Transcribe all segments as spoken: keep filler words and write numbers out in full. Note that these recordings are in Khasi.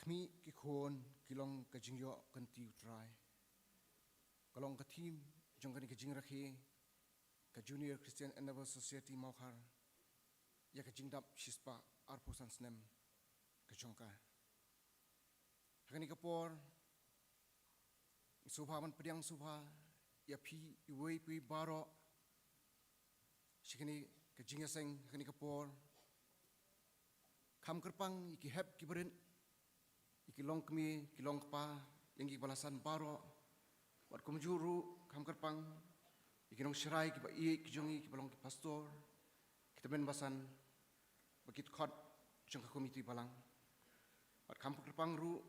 Khmih ki khun ki long ka jingïoh kynti u Trai. Ka long ka thim jong kane ka jingrakhe ka Junior Christian Endeavour Society Mawkhar ïa ka jingdap shispah arphew san snem ka jong ka. Ha kane ka por, sngewbha ban pdiang sngewbha ïa phi iwei pa iwei baroh sha kane ka jingïaseng ha kane ka por. Kham kyrpang ïa ki hep ki barit, ïa ki longkmie ki longkpa, ïa ngi kiba la san baroh. Bad kumjuh ruh kham kyrpang ïa ki nongsharai kiba ïeit ki jong ngi kiba long ki pastor, ki tymmen basan, bad ki dkhot jong ka komiti balang. Bad kham kyrpang ruh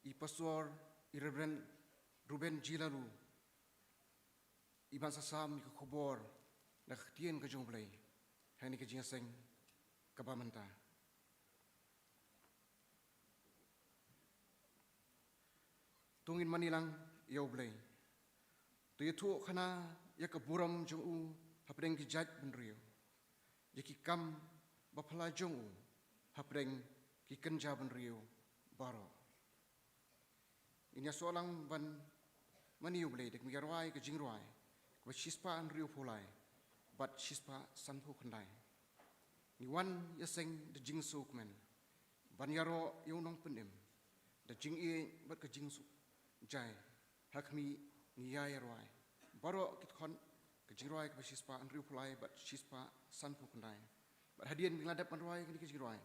i Pastor, i Reverend Reuben G Laloo, i ban sa sam ïa ka khubor na ka ktien ka jong U Blei ha kane ka jingïaseng kaba mynta. To ngin mane lang ïa U Blei. To ïathuhkhana ïa ka burom jong u hapdeng ki jaitbynriew, ïa ki kam bapla jong u hapdeng ki kynja bynriew baroh. Ngin ïasoh lang ban mane ïa U Blei da ka jingïarwai, ka jingrwai kaba shispah hynriewphew lai bad shispah sanphew khyndai. Ngi wan ïaseng da jingsngewkmen ban ïaroh ïa u Nongpynim da jingïeit bad ka jingsuk jai. Ha khmih ngi ïa ïarwai baroh ki dkhot ka jingrwai kaba shispah hynriewphew lai bad shispah sanphew khyndai. Bad hadien ba ngi la dep ban rwai kane ka jingrwai,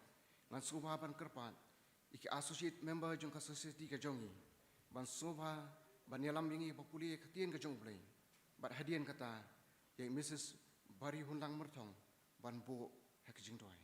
ngan sngewbha ban kyrpad ïa ki associate member jong ka society ka jong ngi ban sngewbha ban ïalam ïa ngi ba pule ïa ka ktien ka jong U Blei. Bad hadien kata ïa i Mrs Barihunlang Myrthong ban buh ha ka jingduwai.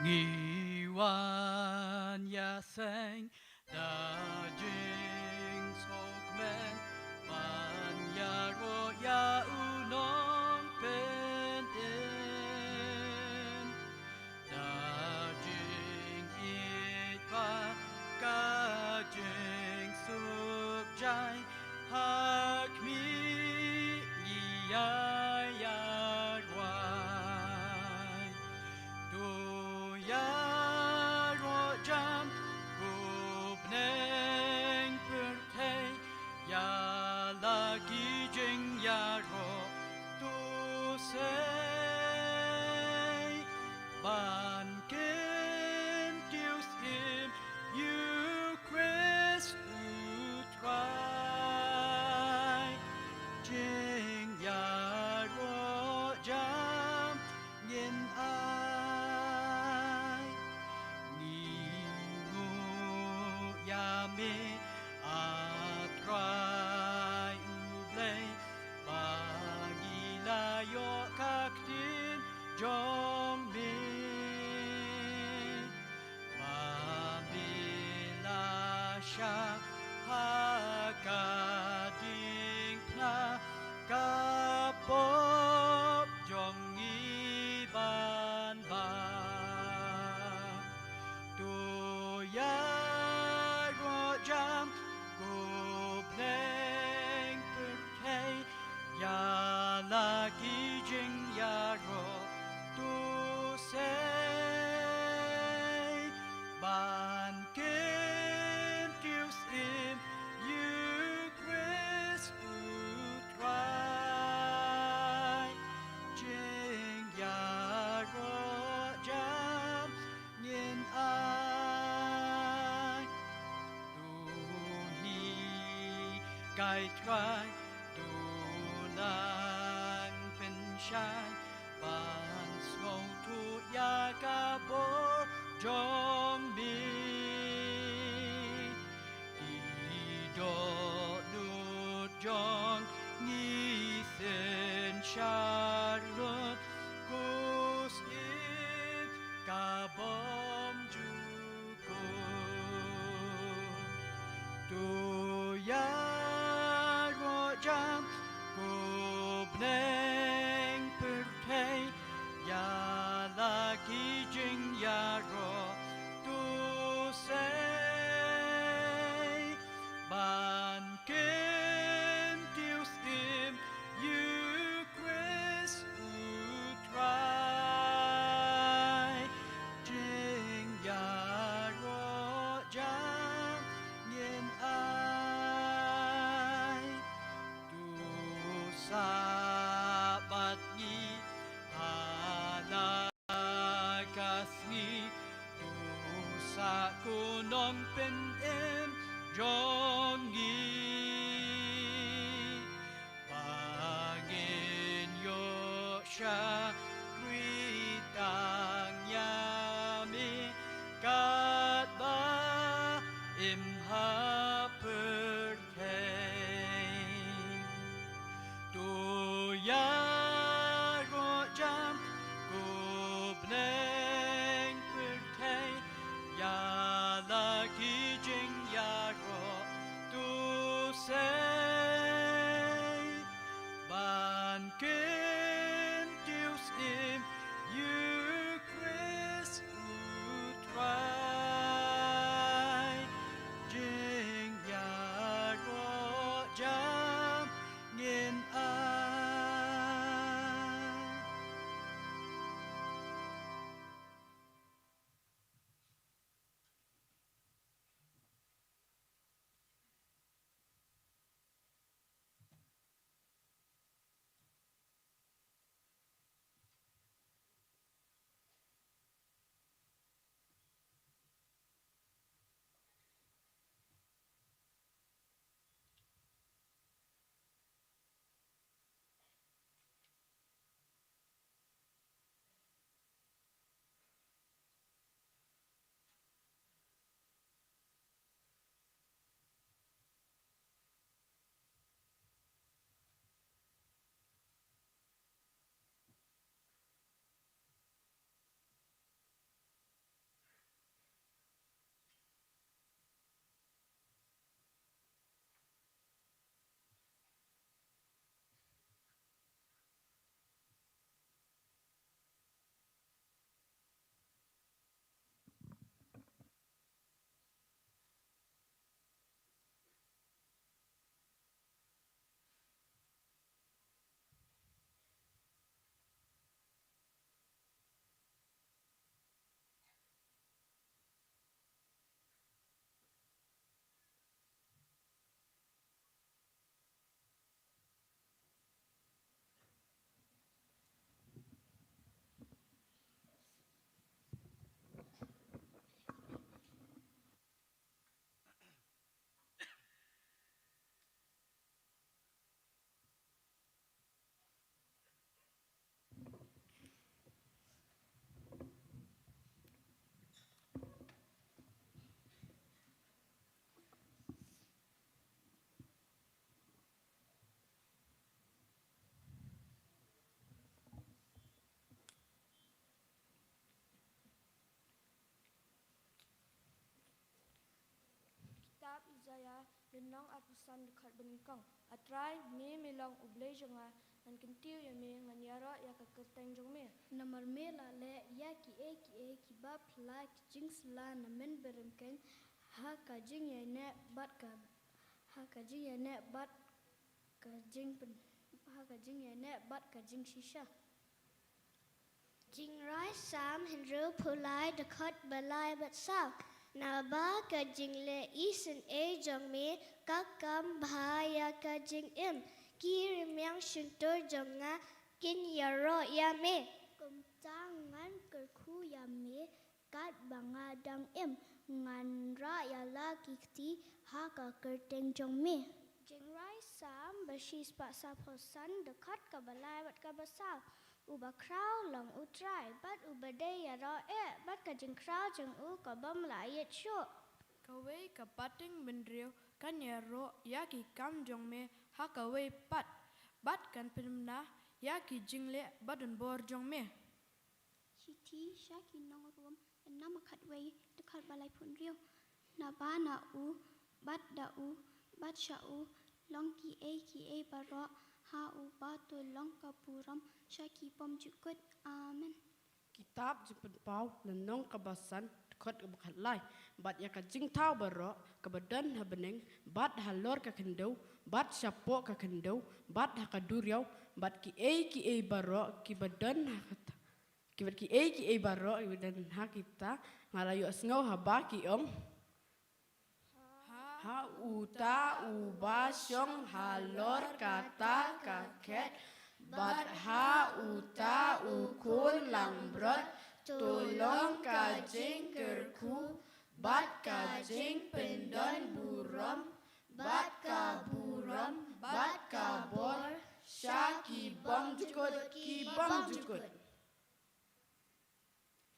Ngi wan ïaseng da jingsngewkmen ban ïaroh ïa u Nongpynim da jingïeit bad ka jingsuk jai. Ha khmih ngi ïa ïarwai. To ïaroh jam ko bneng pyrthei, ïa la ki jingïaroh to sei ban kyntiew syiem ïa u Khrist u Trai. Jingïaroh jam ngin ai. Ngi nguh ïa me, A Trai U Blei, ba ngi la ïoh ka ktien jong me. Ba me la shah ha ka diengphna ka pop jong ngi ban bam. To ïaroh jam ko bneng pyrthei, ïa la ki jingïaroh to sei ban kyntiew syiem ïa u Khrist u Trai. Jingïaroh jam ngin ai. To hikai Trai, to nang pynshai ban sngewthuh ïa ka bor jong me. Ki dohnud jong ngi synshar lut, ko syiem ka bym ju To ïaroh jam Sabat ngi ha la ka sngi, tu sa ku nong pynim jong ngi. Ba ngin ïoh sha kri tang ïa me katba im ha pyrthei. To ïaroh jam ko bneng pyrthei, ïa la ki jingïaroh to sei. Ban kyntiew syiem ïa U Khrist U Trai, jingïaroh jam ngin ai. Kitab Isaiah, lynnong arphew san, dkhot banyngkong. A Trai, me, me long U Blei jong nga, ngan kyntiew ïa me, ngan ïaroh ïa ka kyrteng jong me. Namar me la leh ïa kiei kiei kiba phylla ki jingsylla na mynba ryngkeiñ, ha ka jingïaineh bad ka, ha ka jingïaineh bad ka jingpyn, ha ka jingïaineh bad ka jingshisha. Jingrwai Salm hynriewphew lai, dkhot ba lai bad saw. Naba ka jingleh isynei jong me ka kam bha ïa ka jingim. Ki rmiang shyntur jong nga kin ïaroh ïa me. Kumta ngan kyrkhu ïa me katba nga dang im, ngan rah ïa la ki kti ha ka kyrteng jong me. Jingrwai Salm ba shispah sawphew san, dkhot kaba lai bad kaba saw. Uba khraw long U Trai, bad uba dei ïaroh eh, bad ka jingkhraw jong u ka bym la ïit shuh. Kawei ka pateng bynriew kan ïaroh ïa ki kam jong me ha kawei pat, bad kan pynbna ïa ki jingleh ba donbor jong me. Shithi sha ki nong Rom, lynnong ba khatwei, dkhot ba laiphew hynriew. Naba na u, bad da u, bad sha u long kiei kiei baroh, ha uba to long ka burom sha ki bymjukut. Amen. Kitab Jingpynpaw, lynnong kaba san, dkhot kaba khatlai. Bad ïa ka jingthaw baroh kaba don ha bneng, bad halor ka khyndew, bad shapoh ka khyndew, bad ha ka duriaw, bad kiei kiei baroh kiba don ha ka, kiba, kiei kiei baroh kiba don ha kita, nga la ïohsngew haba ki ong. Ha uta uba shong halor kata ka khet, bad ha uta u khun langbrot, to long ka jingkyrkhu, bad ka jingpyndonburom, bad ka burom, bad ka bor, sha ki bymjukut ki bymjukut.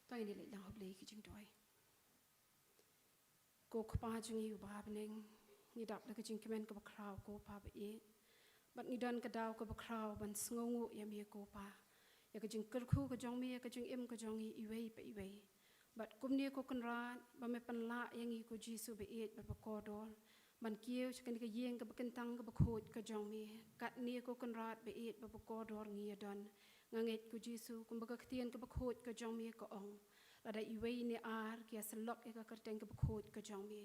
To ngin ïa leit lang ha U Blei ki jingduwai. Ko Kpa jong ngi uba ha bneng, ngi dap da ka jingkmen kaba khraw ko Pa ba ïeit. Bad ngi don ka daw kaba khraw ban sngewnguh ïa me ko Pa, ïa ka jingkyrkhu ka jong me, ïa ka jingim ka jong ngi iwei pa iwei. Bad kumne ko Kynrad, ba me pynlah ïa ngi ko Jisu ba ïeit bad ba kordor, ban kiew sha kane ka ïing kaba kyntang kaba khuid ka jong me. Katne ko Kynrad ba ïeit bad ba kordor ngi ïa don. Nga ngeit ko Jisu, kumba ka ktien kaba khuid ka jong me ka ong, lada iwei ne ar ki ïa syllok ïa ka kyrteng kaba khuid ka jong me,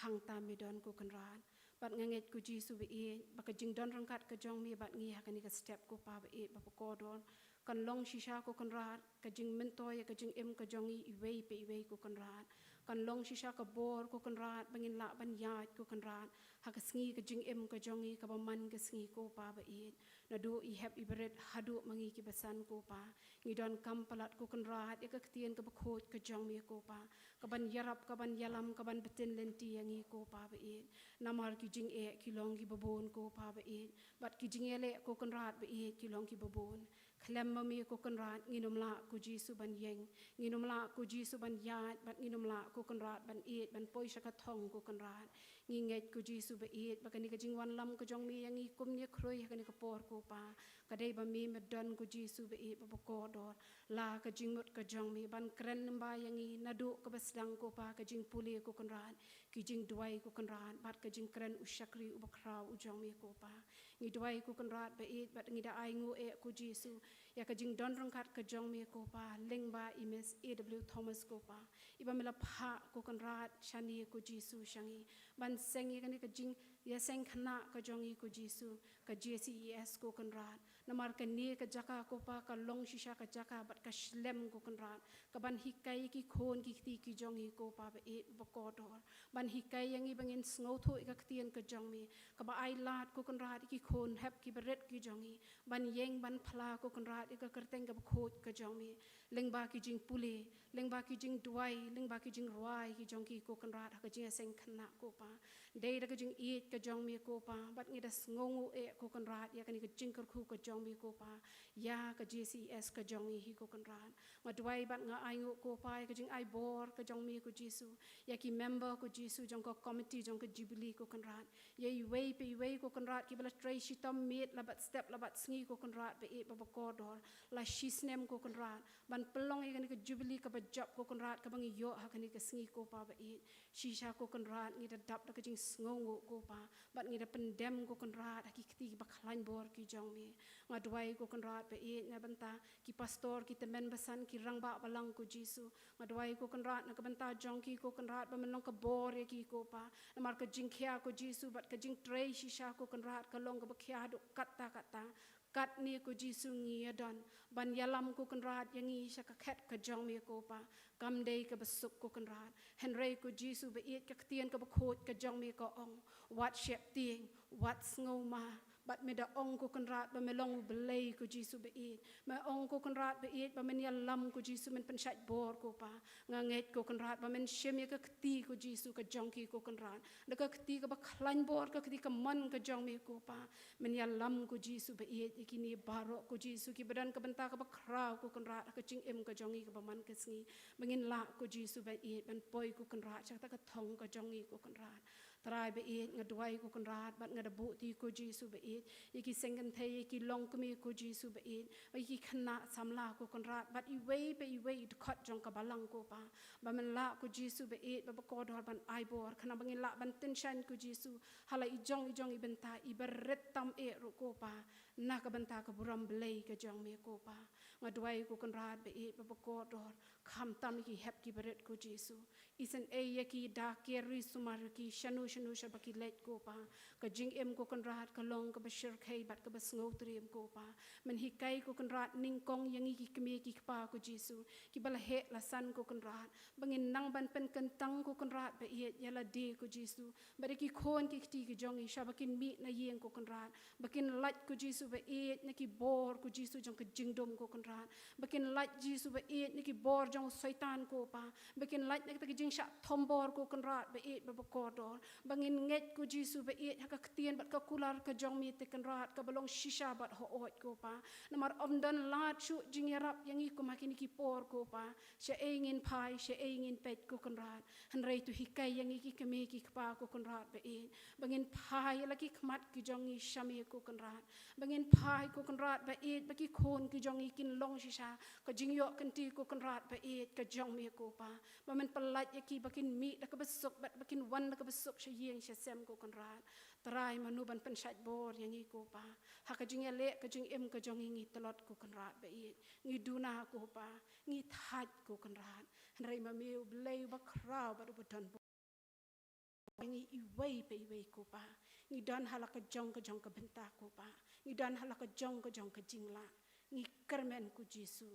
hangta me don ko Kynrad. Bad nga ngeit ko Jisu ba ïeit, ba ka jingdon ryngkat ka jong me bad ngi ha kane ka step ko Pa ba ïeit bad ba kordor, kan long shisha ko Kynrad ka jingmyntoi ïa ka jingim ka jong ngi iwei pa iwei ko Kynrad. Kan long shisha ka bor ko Kynrad ba ngin lah ban ïaid ko Kynrad ha ka sngi ka jingim ka jong ngi kaba man ka sngi ko Pa ba ïeit. Naduh i hep i barit haduh ma ngi kiba san ko Pa, ngi donkam palat ko Kynrad ïa ka ktien kaba khuid ka jong me ko Pa, kaban ïarap, kaban ïalam, kaban btin lynti ïa ngi ko Pa ba ïeit. Namar ki jingeh ki long kiba bun ko Pa ba ïeit, bad ki jingïaleh ko Kynrad ba ïeit ki long kiba bun. Khlem ma me ko Kynrad ngin ym lah ko Jisu ban ïeng, ngin ym lah ko Jisu ban ïaid, bad ngin ym lah ko Kynrad ban ïeit ban poi sha ka thong ko Kynrad. Ngi ngeit ko Jisu ba ïeit, ba kane ka jingwanlam ka jong me ïa ngi kumne khrui ha kane ka por ko Pa, ka dei ba me me don ko Jisu ba ïeit bad ba kordor. La ka jingmut ka jong me ban kren lyngba ïa ngi naduh kaba sdang ko Pa, ka jingpule ko Kynrad, ki jingduwai ko Kynrad, bad ka jingkren u shakri uba khraw u jong me ko Pa. Ngi duwai ko Kynrad ba ïeit, bad ngi da ainguh eh ko Jisu ïa ka jingdon ryngkat ka jong me ko Pa, lyngba i Miss A W Thomas ko Pa, iba me la phah ko Kynrad shane ko Jisu sha ngi, ban seng ïa kane ka jingïaseng khynnah ka jong ngi ko Jisu, ka J C E S ko Kynrad. Namar kane ka jaka ko Pa ka long shisha ka jaka bad ka shlem ko Kynrad, kaban hikai ïa ki khun ki kti ki jong ngi ko Pa ba ïeit bad ba kordor, ban hikai ïa ngi ba ngin sngewthuh ïa ka ktien ka jong me, kaba ai lad ko Kynrad ïa ki khun hep ki barit ki jong ngi ban ïeng ban phla ko Kynrad ïa ka kyrteng kaba khuid ka jong me, lyngba ki jingpule, lyngba ki jingduwai, lyngba ki jingrwai ki jong ki ko Kynrad ha ka jingïaseng khynnah ko Pa. Dei da ka jingïeit ka jong me ko Pa, bad ngi da sngewnguh eh ko Kynrad ïa kane ka jingkyrkhu ka jong me ko Pa ïa ka J C E S ka jong ngi hi ko Kynrad. Nga duwai bad nga ainguh ko Pa ïa ka jingai bor ka jong me ko Jisu, ïa ki member ko Jisu jong ka committee jong ka Jubilee ko Kynrad, ïa iwei pa iwei ko Kynrad kiba la trei shitom miet la bad step la bad sngi ko Kynrad ba ïeit bad ba kordor, la shisnem ko Kynrad, ban pynlong ïa kane ka Jubilee kaba jop ko Kynrad, kaba ngi ïoh ha kane ka sngi ko Pa ba ïeit. Shisha ko Kynrad ngi da dap da ka jingsngewnguh ko Pa, bad ngi da pyndem ko Kynrad ha ki kti kiba khlaiñ bor ki jong me. Nga duwai ko Kynrad ba ïeit na bynta ki pastor, ki tymmen basan, ki rangbah balang ko Jisu. Nga duwai ko Kynrad na ka bynta jong ki ko Kynrad, ba men long ka bor ïa ki ko Pa, namar ka jingkhia ko Jisu bad ka jingtrei shisha ko Kynrad ka long kaba khia haduh katta katta. Katne ko Jisu ngi ïa don ban ïalam ko Kynrad ïa ngi sha ka khet ka jong me ko Pa, kam dei kaba suk ko Kynrad. Hynrei ko Jisu ba ïeit, ka ktien kaba khuid ka jong me ka ong, wat sheptieng, wat sngewma, bad me da ong ko Kynrad ba me long U Blei ko Jisu ba ïeit. Me ong ko Kynrad ba ïeit ba men ïalam ko Jisu, men pynshait bor ko Pa. Nga ngeit ko Kynrad ba men shim ïa ka kti ko Jisu ka jong ki ko Kynrad, da ka kti kaba khlaiñ bor, ka kti ka mon ka jong me ko Pa. Men ïalam ko Jisu ba ïeit ïa kine baroh ko Jisu kiba don ka bynta kaba khraw ko Kynrad ha ka jingim ka jong ngi kaba man ka sngi, ba ngin lah ko Jisu ba ïeit ban poi ko Kynrad sha kata ka thong ka jong ngi ko Kynrad. Trai ba ïeit, nga duwai ko Kynrad bad nga da buhti ko Jisu ba ïeit ïa ki seng kynthei, ïa ki longkmie ko Jisu ba ïeit, ïa ki khynnah samla ko Kynrad, bad iwei pa iwei i dkhot jong ka balang ko Pa, ba men lah ko Jisu ba ïeit bad ba kordor ban ai bor, khnang ba ngin lah ban tyngshaiñ ko Jisu ha la i jong i jong i bynta, iba rit tam eh ruh ko Pa. na ka bynta ka burom blei ka jong me ko Pa. Nga duwai ko Kynrad ba ïeit ba bakordor, khamtam ïa ki hep ki barit ko Jisu. Isynei ïa ki, da ker ri sumar ïa ki shano shano shaba ki leit ko Pa. Ka jingim ko Kynrad ka long kaba shyrkhei bad kaba sngewtriem ko Pa. Men hikai ko Kynrad nyngkong ïa ngi ki kmie ki kpa ko Jisu, kiba la heh la san ko Kynrad, ba ngin nang ban pynkyntang ko Kynrad ba ïeit ïa lade ko Jisu, bad ïa ki khun ki kti ki jong ngi shaba kin mih na ïing ko Kynrad, ba kin lait ko Jisu ba ïeit na ki bor ko Jisu jong ka jingdum ko Kynrad, ba kin lait Jisu ba ïeit na ki bor jong u Soitan ko Pa, ba kin lait na kita ki jingshah thombor ko Kynrad ba ïeit ba bakordor, ba ngin ngeit ko Jisu ba ïeit ha ka ktien bad ka kular ka jong me te Kynrad kaba long shisha bad hooid ko Pa. Namar ym don lad shuh jingïarap ïa ngi kum ha kine ki por ko Pa. Shaei ngin phai, shaei ngin peit ko Kynrad. Hynrei to hikai ïa ngi ki kmie ki kpa ko Kynrad ba ïeit, ba ngin phai ïa la ki khmat ki jong ngi sha me ko Kynrad, ba ngin phai ko Kynrad ba ïeit ba ki khun ki jong ngi kin long shisha ka jingïoh kynti ko Kynrad ba ïeit ka jong me ko Pa. Ba men pyllait ïa ki ba kin mih da kaba suk bad ba kin wan da kaba suk sha ïing sha sem ko Kynrad. Trai mano ban pynshait bor ïa ngi ko Pa. Ha ka jingïaleh ka jingim ka jong ngi, ngi tlot ko Kynrad ba ïeit. Ngi duna ko Pa, ngi thait ko Kynrad. Hynrei ma me U Blei uba khraw bad uba don bor ïa ngi iwei pa iwei ko Pa. Ngi don ha la ka jong ka jong ka bynta ko Pa. Ngi don ha la ka jong ka jong ka jinglah. Ngi kyrmen ko Jisu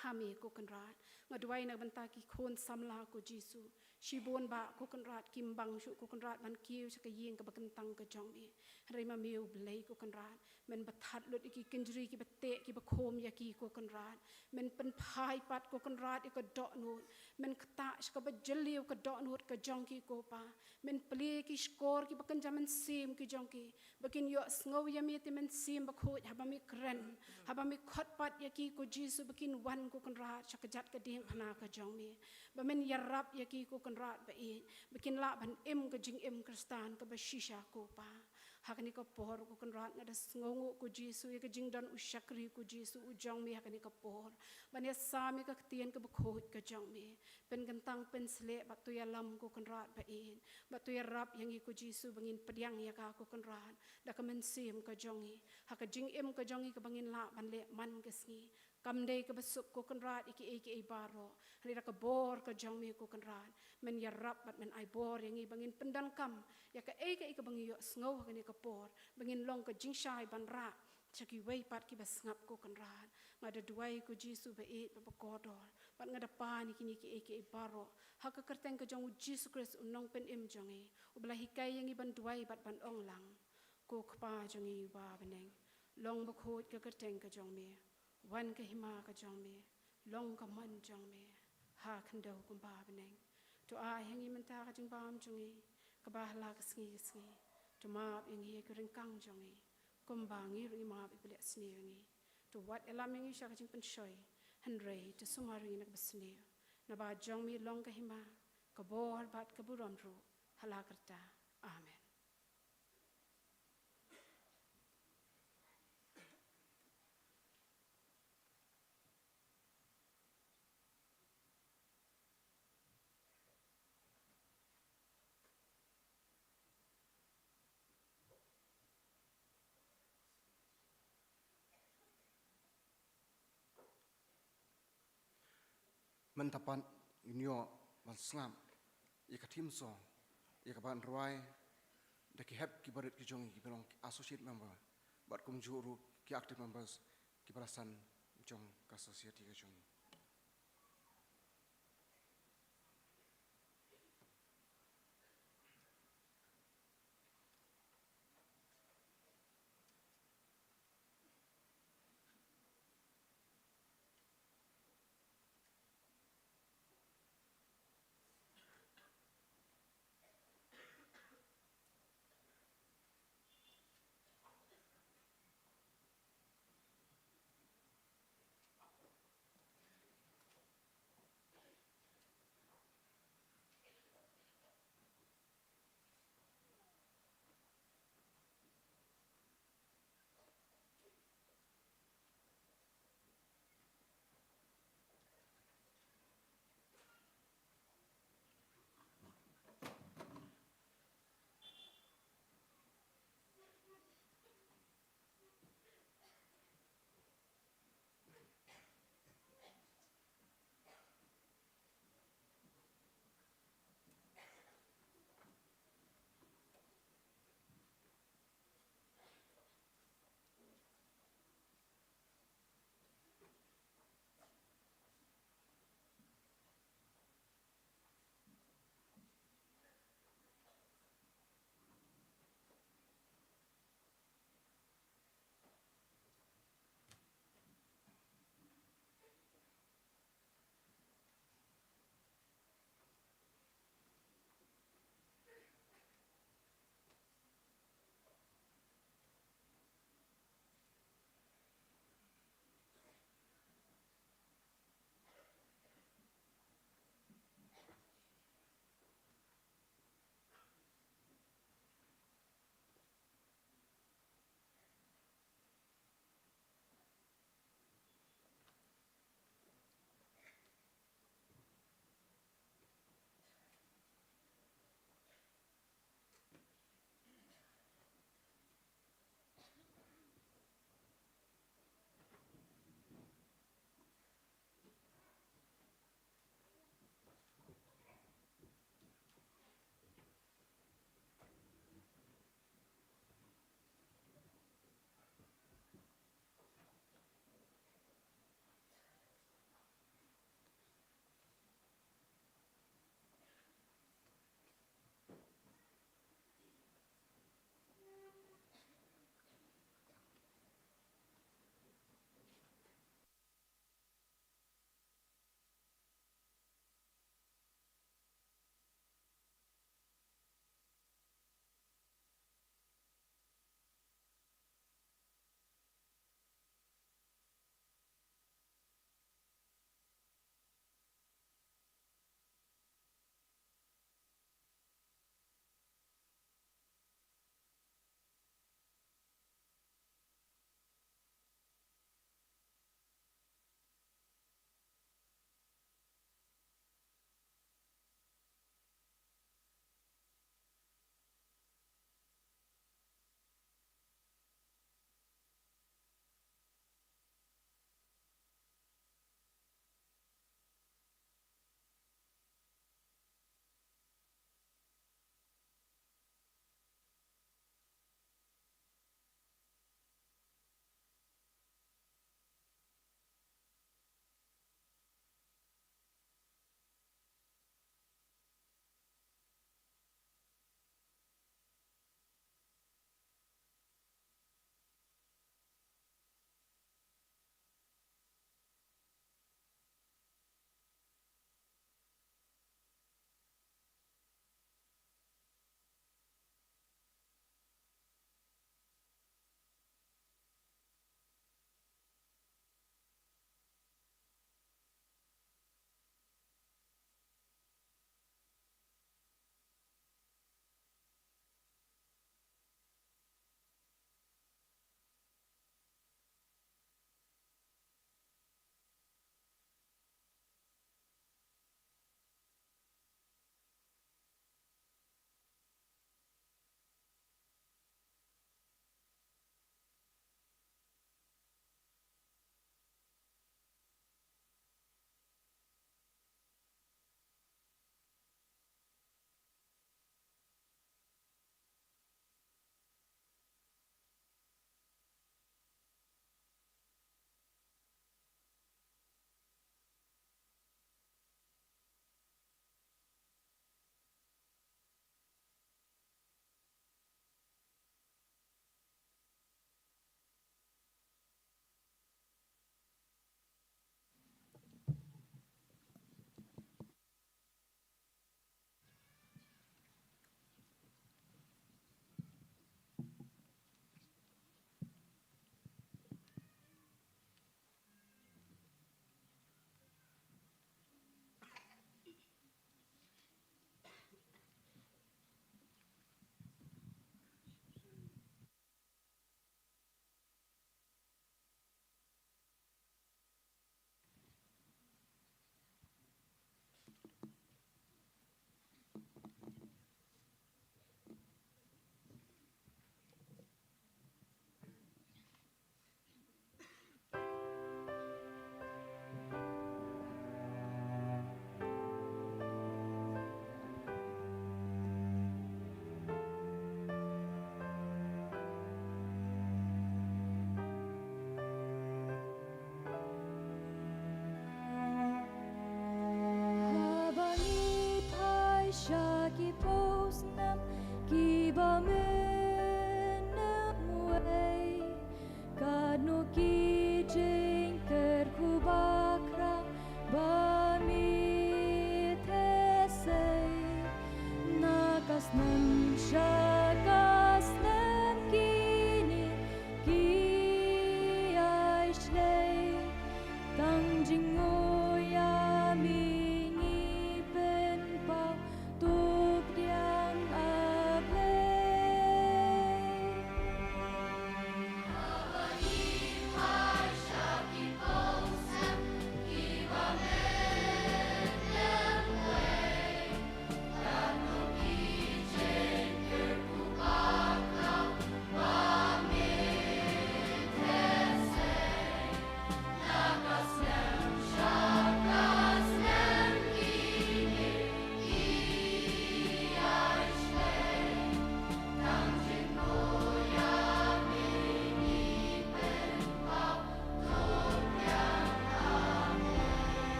ha me ko Kynrad. Nga duwai na ka bynta ki khun samla ko Jisu. Shibun bah ko Kynrad kim bang shuh ko Kynrad ban kiew sha ka ïing kaba kyntang ka jong me. Hynrei ma me U Blei ko Kynrad, men bathat lut ïa ki kynjri kiba teh kiba khum ïa ki ko Kynrad. Men pynphai pat ko Kynrad ïa ka dohnud. Men ktah sha kaba jylliew ka dohnud ka jong ki ko Pa. Men plie ki shkor kiba kynja mynsiem ki jong ki, ba kin ïohsngew ïa me te Mynsiem Bakhuid haba me kren, haba me khot pat ïa ki ko Jisu ba kin wan ko Kynrad sha ka jait ka diengphna ka jong me. Ba men ïarap ïa ki ko Kynrad ba ïeit, ba kin lah ban im ka jingim Khristan kaba shisha ko Pa. Ha kane ka por ko Kynrad nga da sngewnguh ko Jisu ïa ka jingdon u shakri ko Jisu u jong me ha kane ka por, ban ïasam ïa ka ktien kaba khuid ka jong me. Pynkyntang, pynsleh bad to ïalam ko Kynrad ba ïeit. Bad to ïarap ïa ngi ko Jisu ba ngin pdiang ïa ka ko Kynrad da ka mynsiem ka jong ngi. Ha ka jingim ka jong ngi kaba ngin lah ban leh man ka sngi, kam dei kaba suk ko Kynrad ïa kiei kiei baroh, hynrei da ka bor ka jong me ko Kynrad, men ïarap bad men ai bor ïa ngi ba ngin pyndonkam ïa kaei kaei kaba ngi ïohsngew ha kane ka por, ba ngin long ka jingshai ban rah sha kiwei pat kiba sngap ko Kynrad. Nga da duwai ko Jisu ba ïeit ba bakordor, bad nga da pan ïa kine kiei kiei baroh ha ka kyrteng ka jong u Jisu Khrist u Nongpynim jong ngi, uba la hikai ïa ngi ban duwai bad ban ong lang: Ko Kpa jong ngi uba ha bneng, long bakhuid ka kyrteng ka jong me. Wan ka hima ka jong me, long ka mon jong me ha khyndew kumba ha bneng. To ai ha ngi mynta ka jingbam jong ngi kaba ha la ka sngi ka sngi. To map ïa ngi ïa ki ryngkang jong ngi, kumba ngi ruh ngi map ïa kiba leh sniew ïa ngi. To wat ïalam ïa ngi sha ka jingpynshoi, hynrei to sumar ïa ngi na kaba sniew. Naba jong me long ka hima, ka bor bad ka burom ruh ha la karta. Amen. Mynta pat ngin ïoh ban sngap ïa ka theme song, ïa kaba ngan rwai da ki hep ki barit ki jong ngi kiba long ki associate member, bad kumjuh ruh ki active members kiba la san jong ka society ka jong ngi.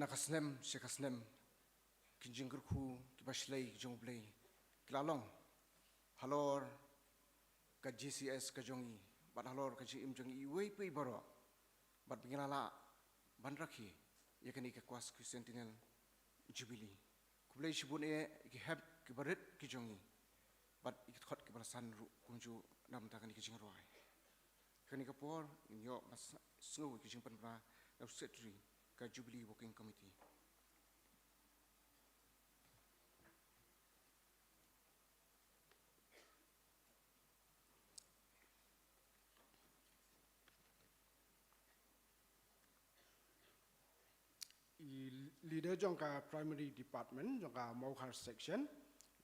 Na ka snem sha ka snem, ki jingkyrkhu kiba shlei ki jong U Blei ki la long halor ka J C S ka jong ngi, bad halor ka jingim jong ngi iwei pa iwei baroh, bad ba ngi la lah ban rakhe ïa kane ka Quasquicentennial Jubilee. Khublei shibun eh ïa ki hep kiba rit ki jong ngi, bad ïa ki dkhot kiba la san ruh kumjuh na ka bynta kane ka jingrwai. Kane ka por ngin ïoh ban sngewthuh ïa ki jingpynbna na u Secretary ka Jubilee Working Committee. I leader jong ka Primary Department jong ka Mawkhar Section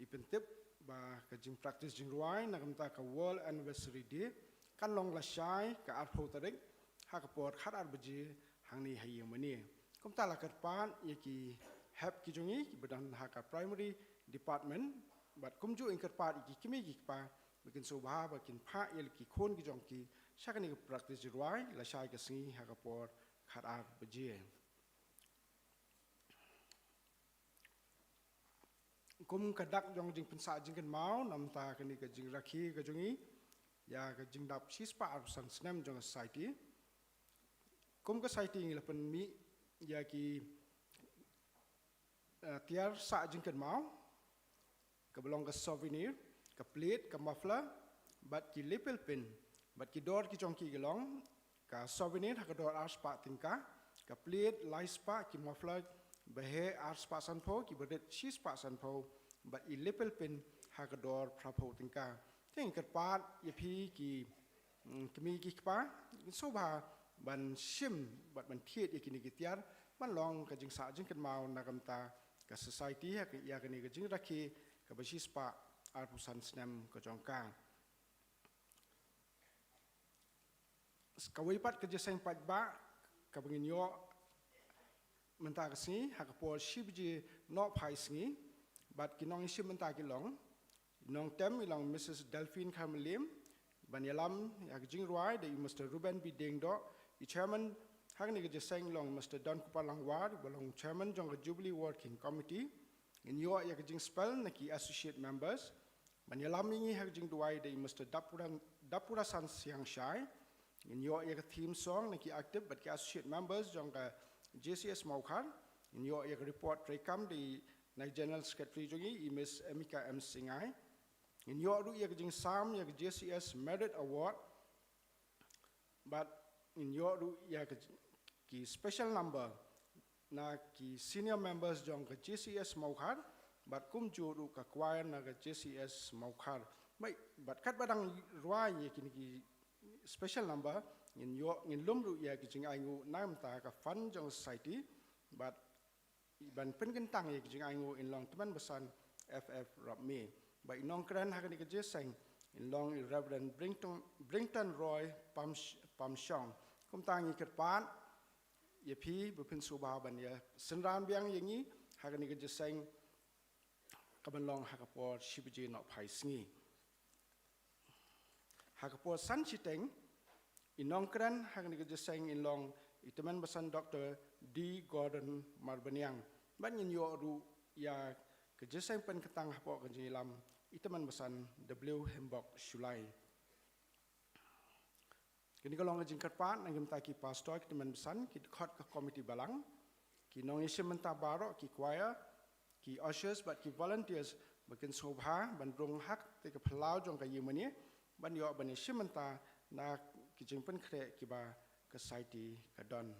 i pyntip ba ka jingpractice jingrwai na ka bynta ka World Anniversary Day kan long lashai ka arphew tarik ha ka por khatar baje hangne ha ïing mane. Kumta la kyrpad ïa ki hep ki jong ngi kiba don ha ka Primary Department bad kumjuh ïa kyrpad ïa ki kmie ki kpa ba kin sngewbha ba kin phah ïa ki khun ki jong ki sha kane ka practice jingrwai lashai ka sngi ha ka por khatar baje. Kum ka dak jong jingpynsah jingkynmaw na ka bynta kane ka jingrakhe ka jong ngi ïa ka jingdap shispah arphew san snem jong ka Society. Kum ka Society ngi la pynmih ïa ki, eh, tiar sah jingkynmaw, kaba long ka souvenir, ka plate, ka muffler, bad ki lapel pin, bad ki dor ki jong ki ki long, ka souvenir ha ka dor arspah tyngka, ka plate laispah, ki muffler baheh arspah sanphew, kiba rit shispah sanphew, bad i lapel pin ha ka dor phraphew tyngka. Te ngi kyrpad ïa phi ki, mm, kmie ki kpa, sngewbha ban shim bad ban thied ïa kine ki tiar ban long ka jingsah jingkynmaw na ka bynta ka Society ha ka, ïa kane ka jingrakhe kaba shispah arphew san snem ka jong ka. Kawei pat ka jingïaseng paidbah kaba ngin ïoh mynta ka sngi ha ka por shi baje nohphai sngi, bad ki nongïashim bynta ki long, i nongtem i long Missus Delphine Kharmylliem, ban ïalam ïa ka jingrwai da i Mister Reuben B Diengdoh, i Chairman ha kane ka jingïaseng i long Mister Donkupar Langwar, ba long Chairman jong ka Jubilee Working Committee. Ngin ïoh ïa ka jingspell na ki Associate Members. Ban ïalam ïa ngi ha ka jingduwai da i Mister Dapuran-, Dapurasan Siangshai. Ngin ïoh ïa ka theme song na ki active bad ki associate members jong ka J C S Mawkhar. Ngin ïoh ïa ka report treikam da i na i General Secretary jong ngi i Miss Emika M Singai. Ngin ïoh ruh ïa ka jingsam ïa ka J C S Merit Award. Bad ngin ïoh ruh ïa ka j-, ki special number na ki senior members jong ka J C S Mawkhar, bad kumjuh ruh ka choir na ka J C S Mawkhar. Bad, bad katba dang rwai ïa kine ki special number, ngin ïoh, ngin lum ruh ïa ki jingainguh na ka bynta ka fund jong Society, bad ban pynkyntang ïa ki jingainguh in long tymmen basan F F Rapmie. Bad i nongkren ha kane ka jingïaseng in long i Reverend Brington, Brington Roy Pam-, Pamshong. Kumta ngi kyrpad ïa phi ba phin sngewbha ban ïa synran biang ïa ngi ha kane ka jingïaseng kaban long ha ka por shi baje nohphai sngi. Ha ka por san shiteng, i nongkren ha kane ka jingïaseng in long i tymmen basan Doctor D Gordon Marbaniang. Bad ngin ïoh ruh ïa ka jingïaseng pynkyntang hapoh ka jingïalam i tymmen basan W Hembok Shullai. Kane ka long ka jingkyrpad na ka bynta ki pastor, ki tymmen basan, ki dkhot ka komiti balang, ki nongïashim bynta baroh, ki choir, ki ushers bad ki volunteers ba kin sngewbha ban rung ha katei ka phyllaw jong ka ïingmane ban ïoh ban ïashim bynta na ki jingpynkhreh kiba ka Society ka don.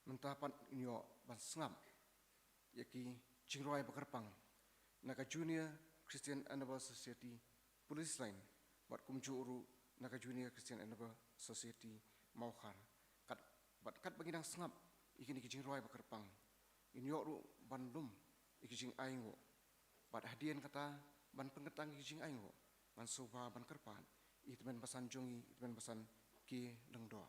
Mynta pat ngin ïoh ban sngap ïa ki jingrwai ba kyrpang na ka Junior Christian Endeavour Society Police Line, bad kumjuh ruh na ka Junior Christian Endeavour Society Mawkhar. Kat, bad katba ngi dang sngap ïa kine ki jingrwai ba kyrpang, ngin ïoh ruh ban lum ïa ki jingainguh. Bad hadien kata ban pynkyntang ïa ki jingainguh, ngan sngewbha ban kyrpad ïa i tymmen basan jong ngi, i tymmen basan K Lyngdoh.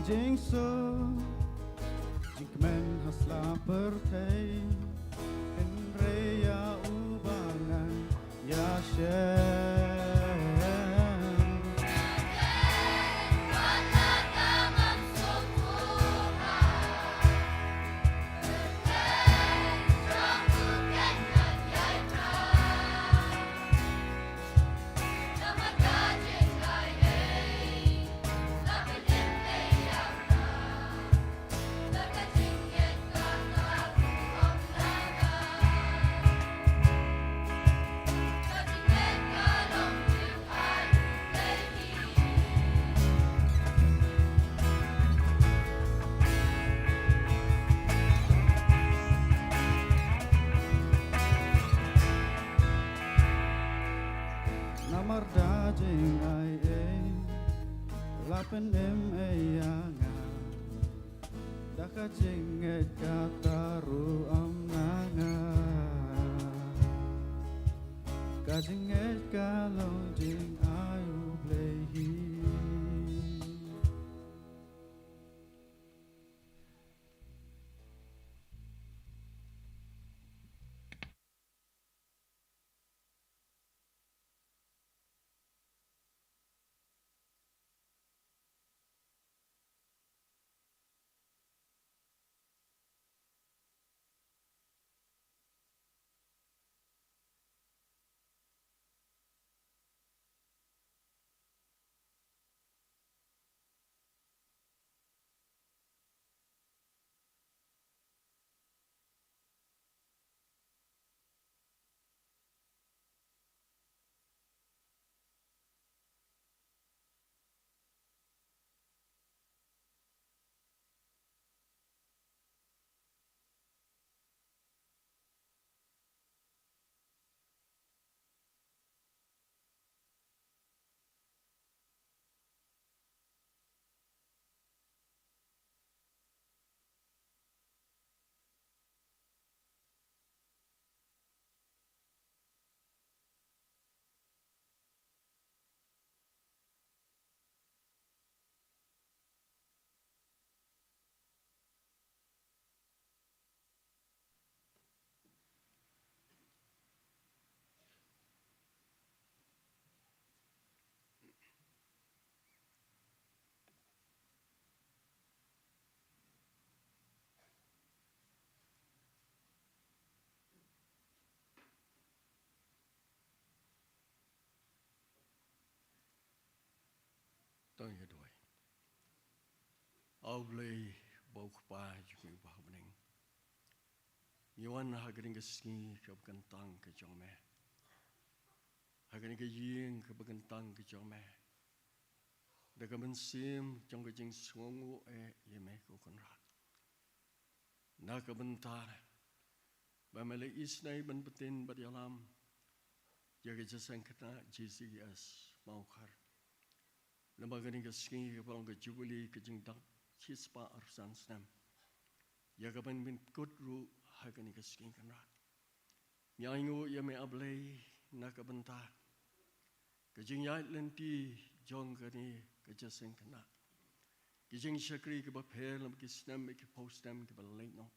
Jingso, jingkmen ha sla pyrthei, hynrei ïa uba ngan ïa shem. Namar da jingai ei, la pynim ei ïa nga. Da ka jingngeit kata ruh ym na nga. Ka jingngeit ka long jingai U Blei hi. To ngin ïa duwai. A U Blei uba u Kpa jong ngi uba ha bneng, ngi wan ha kane ka sngi kaba kyntang ka jong me, ha kane ka ïing kaba kyntang ka jong me, da ka mynsiem jong ka jingsngewnguh eh ïa me ko Kynrad. Na ka bynta ba me la isynei ban btin bad ïalam ïa ka jingïaseng khynnah J C S Mawkhar, namar kane ka sngi kaba long ka jubili, ka jingdap shispah arphew san snem, ïa kaban pynkut ruh ha kane ka sngi Kynrad. Ngi ainguh ïa me A Blei na ka bynta ka jingïaid lynti jong kane ka jingïaseng khynnah, ki jingshakri kiba pher lem ki snem, ki phew snem kiba la leit noh.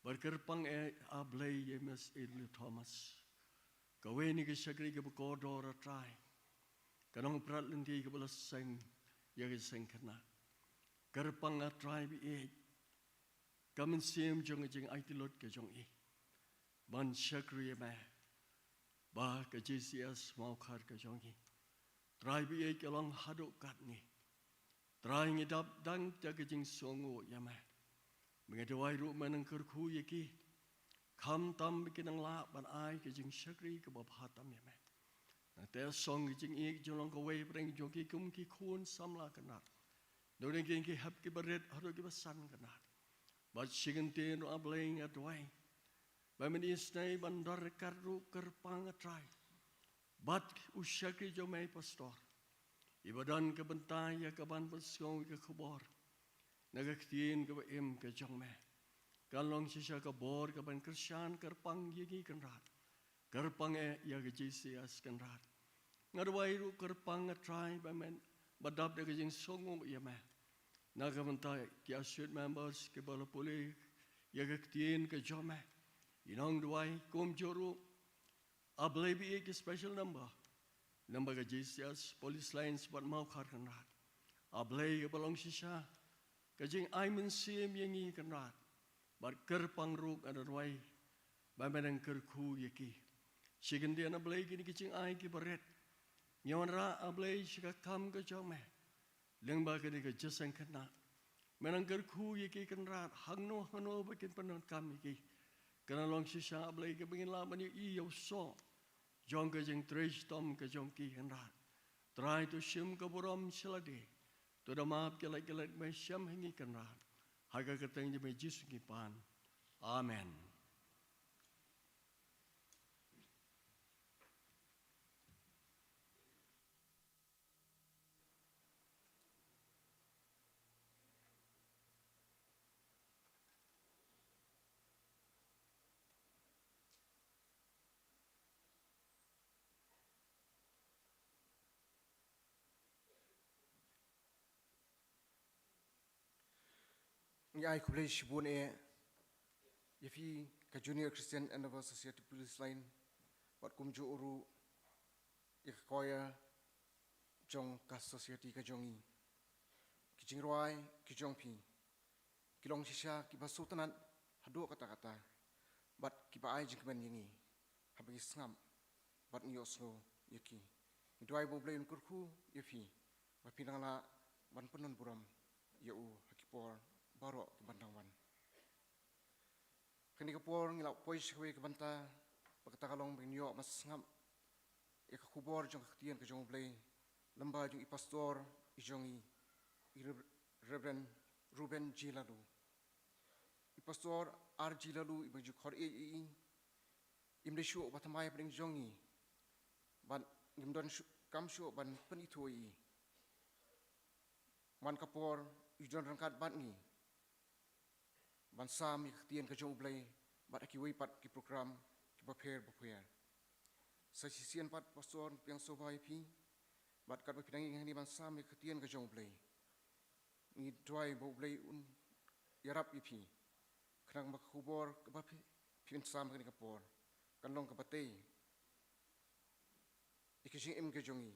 Bad kyrpang eh A Blei ïa Miss Edley Thomas, kawei na ki shakri kiba kordor A Trai, ka nongprat lynti kaba la seng ïa ka jingïaseng khynnah. Kyrpang A Trai ba ïeit ka mynsiem jong ka jingaiti lut ka jong i ban shakri ïa me, ba ka J C S Mawkhar ka jong i, Trai ba ïeit, ka long haduh katne. Trai ngi dap tang da ka jingsngewnguh ïa me, ba ngi duwai ruh me nang kyrkhu ïa ki, khamtam ba ki nang lah ban ai ka jingshakri kaba bha tam ïa me. Nangta song ka jingïeit ka jinglong kawei bad jong ki kum ki khun samla Kynrad, dei ki, ki hep kiba rit haduh kiba san Kynrad. Bad shi kyntien ruh A Blei nga duwai ba men isynei ban don ryngkat ruh, kyrpang A Trai bad u shakri jong me pastor, iba don ka bynta ïa kaban pynsngew ïa ka khubor na ka ktien kaba im ka jong me. Kan long shisha ka bor kaban kyrshan, kyrpang ïa ngi Kynrad, kyrpang eh ïa ka J C S Kynrad. Nga duwai ruh, kyrpang A Trai ba men, ba dap da ka jingsngewnguh ïa me, Na ka bynta ki associate members kiba la pule ïa ka ktien ka jong me, i nongduwai kumjuh ruh, A Blei ba ïeit ki special number, number ka J C S, Police Lines bad Mawkhar Kynrad. A Blei kaba long shisha ka jingai mynsiem ïa ngi Kynrad, bad kyrpang ruh ka nongduwai ba me nang kyrkhu ïa ki. Shi kyndit A Blei kine ki jingai kiba rit, ngi wanrah A Blei sha ka kam ka jong me. Lyngba kane ka jingïaseng khynnah, me nang kyrkhu ïa ki Kynrad, hangno hangno ba kin pyndonkam ïa ki. Kan long shisha A Blei kaba ngin lah ban ïohi ïa u soh jong ka jingtrei shitom ka jong ki Kynrad. Trai to shim ka burom sha lade. To da map ki lait ki lait ba shem ha ngi Kynrad. Ha ka kyrteng jong me Jisu ngi pan. Amen. Ngi ai khublei shibun eh ïa phi ka Junior Christian Endeavour Society Police Line, bad kumjuh ruh ïa ka choir jong ka society ka jong ngi. Ki jingrwai ki jong phi ki long shisha kiba sngewtynnat haduh katta katta, bad kiba ai jingkmen ïa ngi haba ngi sngap bad ngi ïohsngew ïa ki. Ngi duwai ba U Blei un kyrkhu ïa phi, ba phin nang lah ban pyndonburom ïa u ha ki por baroh kiban dang wan. Kane ka por ngi la poi sha kawei ka bynta ba kata ka long ba ngin ïoh ban sngap ïa ka khubor jong ka ktien ka jong U Blei lyngba jong i pastor i jong ngi, i Rev-, Reverend Reuben J Laloo. I Pastor R J Laloo iba ngi ju khor ïeit ïa i, im dei shuh ba thymmai hapdeng jong ngi, bad ngim don shuh, kam shuh ban pynithuh ïa i. Man ka por i don ryngkat bad ngi ban sam ïa ka ktien ka jong U Blei bad ha kiwei pat ki program kiba pher bapher. Sa shisien pat Pastor, ngi pdiang sngewbha ïa phi bad katba phi dang ïeng hangne ban sam ïa ka ktien ka jong U Blei. Ngi duwai ba U Blei un ïarap ïa phi, khnang ba ka khubor kaba phi, phin sam ha kane ka por kan long kaba tei ïa ka jingim ka jong ngi,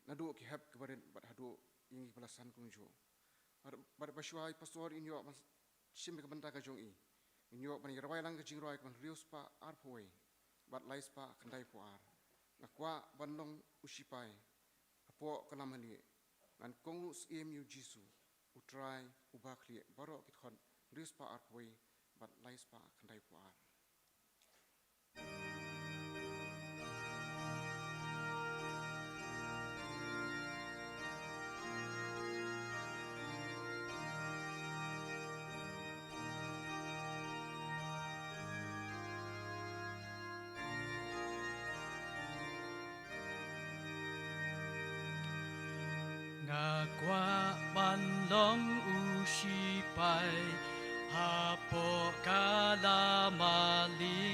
naduh ki hep kiba rit bad haduh ïa ngi kiba la san kumjuh. Bad, bad ba shuwa i Pastor in ïoh ban shim ïa ka bynta ka jong i, ngin ïoh ban ïarwai lang ka jingrwai kaba hynriew spah arphew wei bad lai spah khyndaiphew ar. Nga kwah ban long u sipai hapoh ka lamhynnieh, ngan kohnguh syiem ïa U Jisu, U Trai uba khlieh. Baroh ki dkhot hynriew spah arphew wei bad lai spah khyndaiphew ar. Nga kwah ban long u sipai hapoh ka lamhynnieh,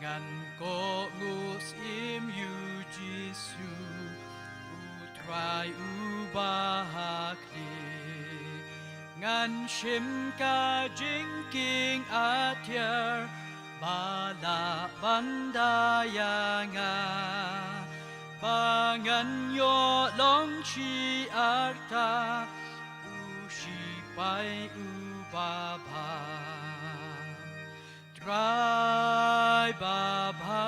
ngan kohnguh syiem ïa U Jisu, U Trai uba khlieh. Ngan shim ka jingkieng atiar ba lah ban da ïa nga, ba ngan ïoh long shi arta u sipai uba bha. Trai babha,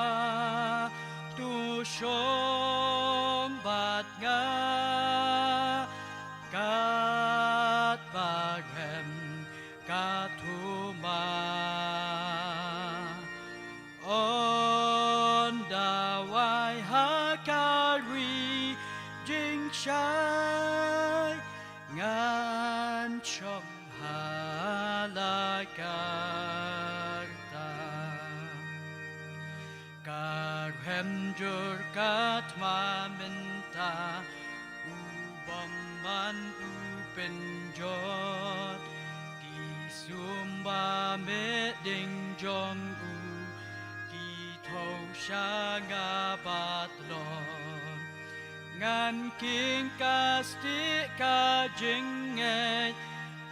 to shong bad nga katba rem ka thma. Yn duwai ha ka ri jingshai, ngan shong ha la ka rta. Ka rem jur ka thma mynta, u bymman u pynjot, ki sum ba mih ding jong u, ki thew sha nga ba tlot. Ngan kheiñ ka stieh ka jingngeit,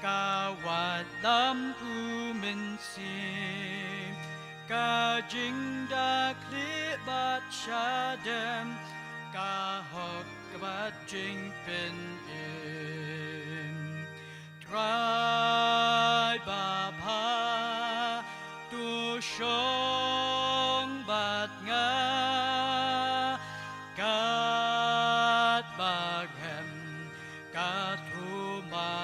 ka wad lam U Mynsiem, ka jingdakhlieh bad shadem, ka hok bad jingpynim. Trai babha, to shong bad nga, katba rem ka thma.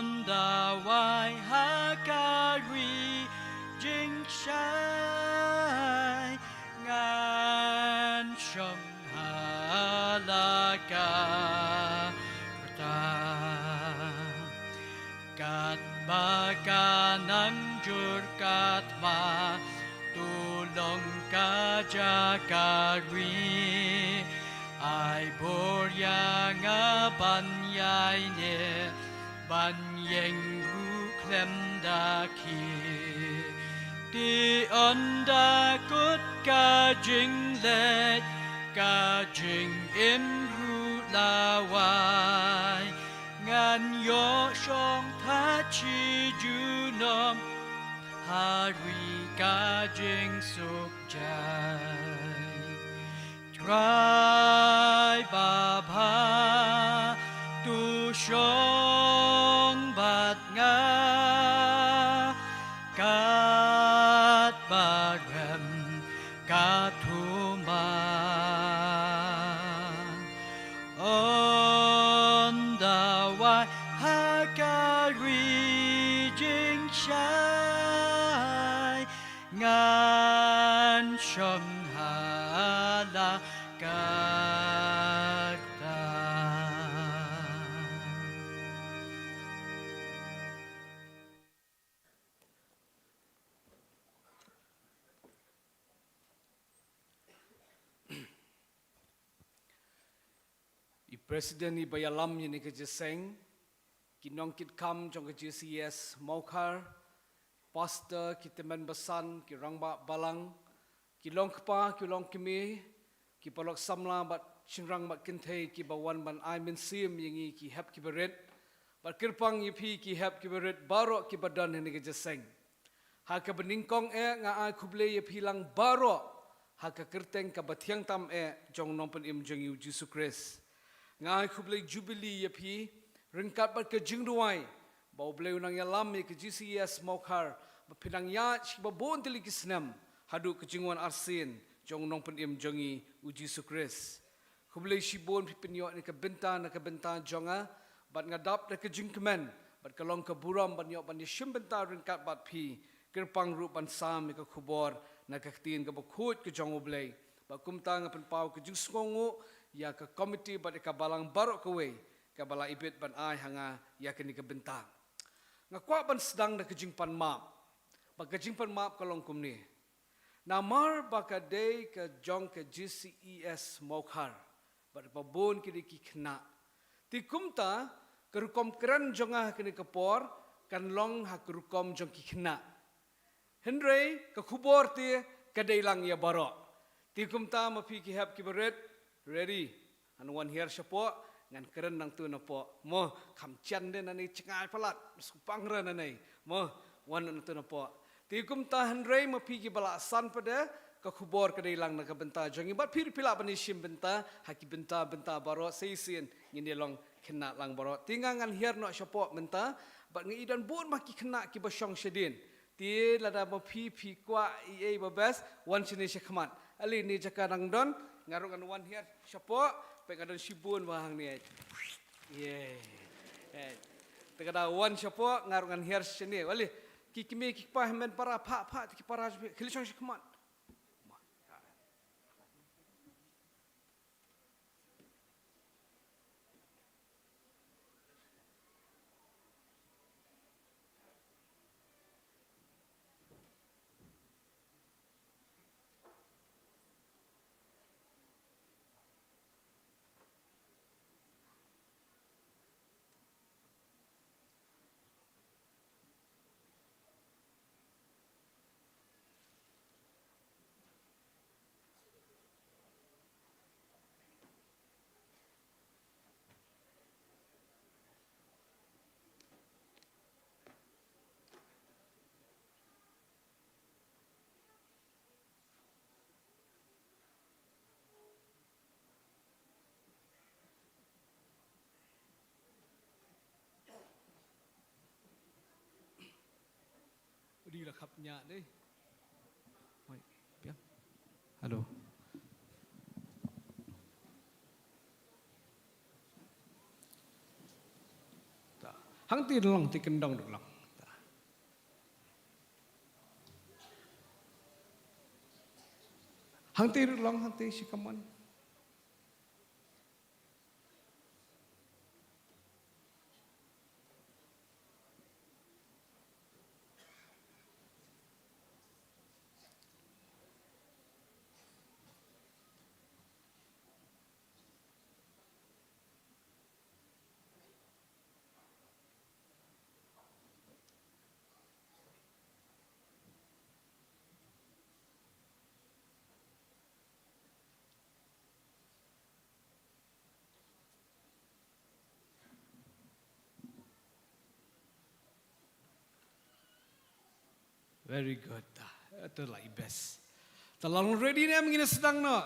Ynda wai ha ka ri jingshai, ngan shong ha la ka rta. Katba ka nang jur ka thma, to long ka jaka ri. Ai bor ïa nga ban ïaineh, ban ïeng ruh khlem da khie. Te ynda kut ka jingleh, ka jingim ruh la wai, ngan ïoh shong thait shi junom ha ri ka jingsuk jai. Trai babha, to shong bad nga, katba rem ka thma. Ynda wai ha ka ri jingshai, ngan shong ha la ka rta. I President iba ïalam ïa kane ka jingïaseng, ki nongkitkam jong ka G C E S Mawkhar, Pastor, ki tymmen basan, ki rangbah balang, ki longkpa, ki longkmie, ki paralok samla bad shynrang bad kynthei kiba wan ban ai mynsiem ïa ngi ki hep kiba rit, bad kyrpang ïa phi ki hep kiba rit baroh kiba don ha kane ka jingïaseng. Ha kaba nyngkong eh nga ai khublei ïa phi lang baroh ha ka kyrteng kaba thiang tam eh jong u Nongpynim jong ngi u Jisu Khrist. Nga ai khublei Jubilee ïa phi ryngkat bad ka jingduwai ba U Blei un nang ïalam ïa ka G C E S Mawkhar, ba phin nang ïaid sha kiba bun tylli ki snem haduh ka jingwan arsien jong u Nongpynim jong ngi u Jisu Khrist. Khublei shibun phi pynïoh ïa ka bynta na ka bynta jong nga, bad nga dap da ka jingkmen bad ka long ka burom ban ïoh ban ïashim bynta ryngkat bad phi, kyrpang ruh ban sam ïa ka khubor na ka Ktien kaba khuid ka jong U Blei. Bad kumta nga pynpaw ka jingsngewnguh ïa ka komiti bad ïa ka balang baroh kawei kaba la ibit ban ai ha nga ïa kane ka bynta. Nga kwah ban sdang da ka jingpanmap, bad ka jingpanmap ka long kumne. Namar ba ka dei ka jong ka G C E S Mawkhar, bad ba bun ki dei ki khynnah. Te kumta ka rukom kren jong nga ha kane ka por kan long ha ka rukom jong ki khynnah. Hynrei ka khubor te ka dei lang ïa baroh. Te kumta ma phi ki hep kiba rit, ready? Ngan wan hiar shapoh, ngan kren nangtu napoh. Mo, kham jan de nangne, jngai palat, sngewpang re nangne. Mo, wan nangtu napoh. Te kumta hynrei ma phi kiba la san pat de, ka khubor ka dei lang na ka bynta jong ngi. Bad phi ruh phi lah ban ïashim bynta ha ki bynta bynta baroh, sa shisien ngin ïa long khynnah lang baroh. Te nga ngan hiar noh shapoh mynta, bad nga i don bun ma ki khynnah kiba shong shadien. Te lada ma phi phi kwah ei ei ba best, wan shane sha khmat. Ale ne jaka dang don, nga ruh ngan wan hiar shapoh, peit nga don shibun ba hangne. Ye. Eh, te ka da wan shapoh, nga ruh ngan hiar shane. Ale, ki kmie ki kpa hynmen para, pha, pha, te ki para, khie leit shong sha khmat. Khap nya dei. Oi, piang. Hello. Ta. Hangti long ti kendong duk long. Ta. Hangti duk long hangti shi kaman. Very good. Ta, ito la i best. Ta la long ready ne, mynta ngin sdang noh.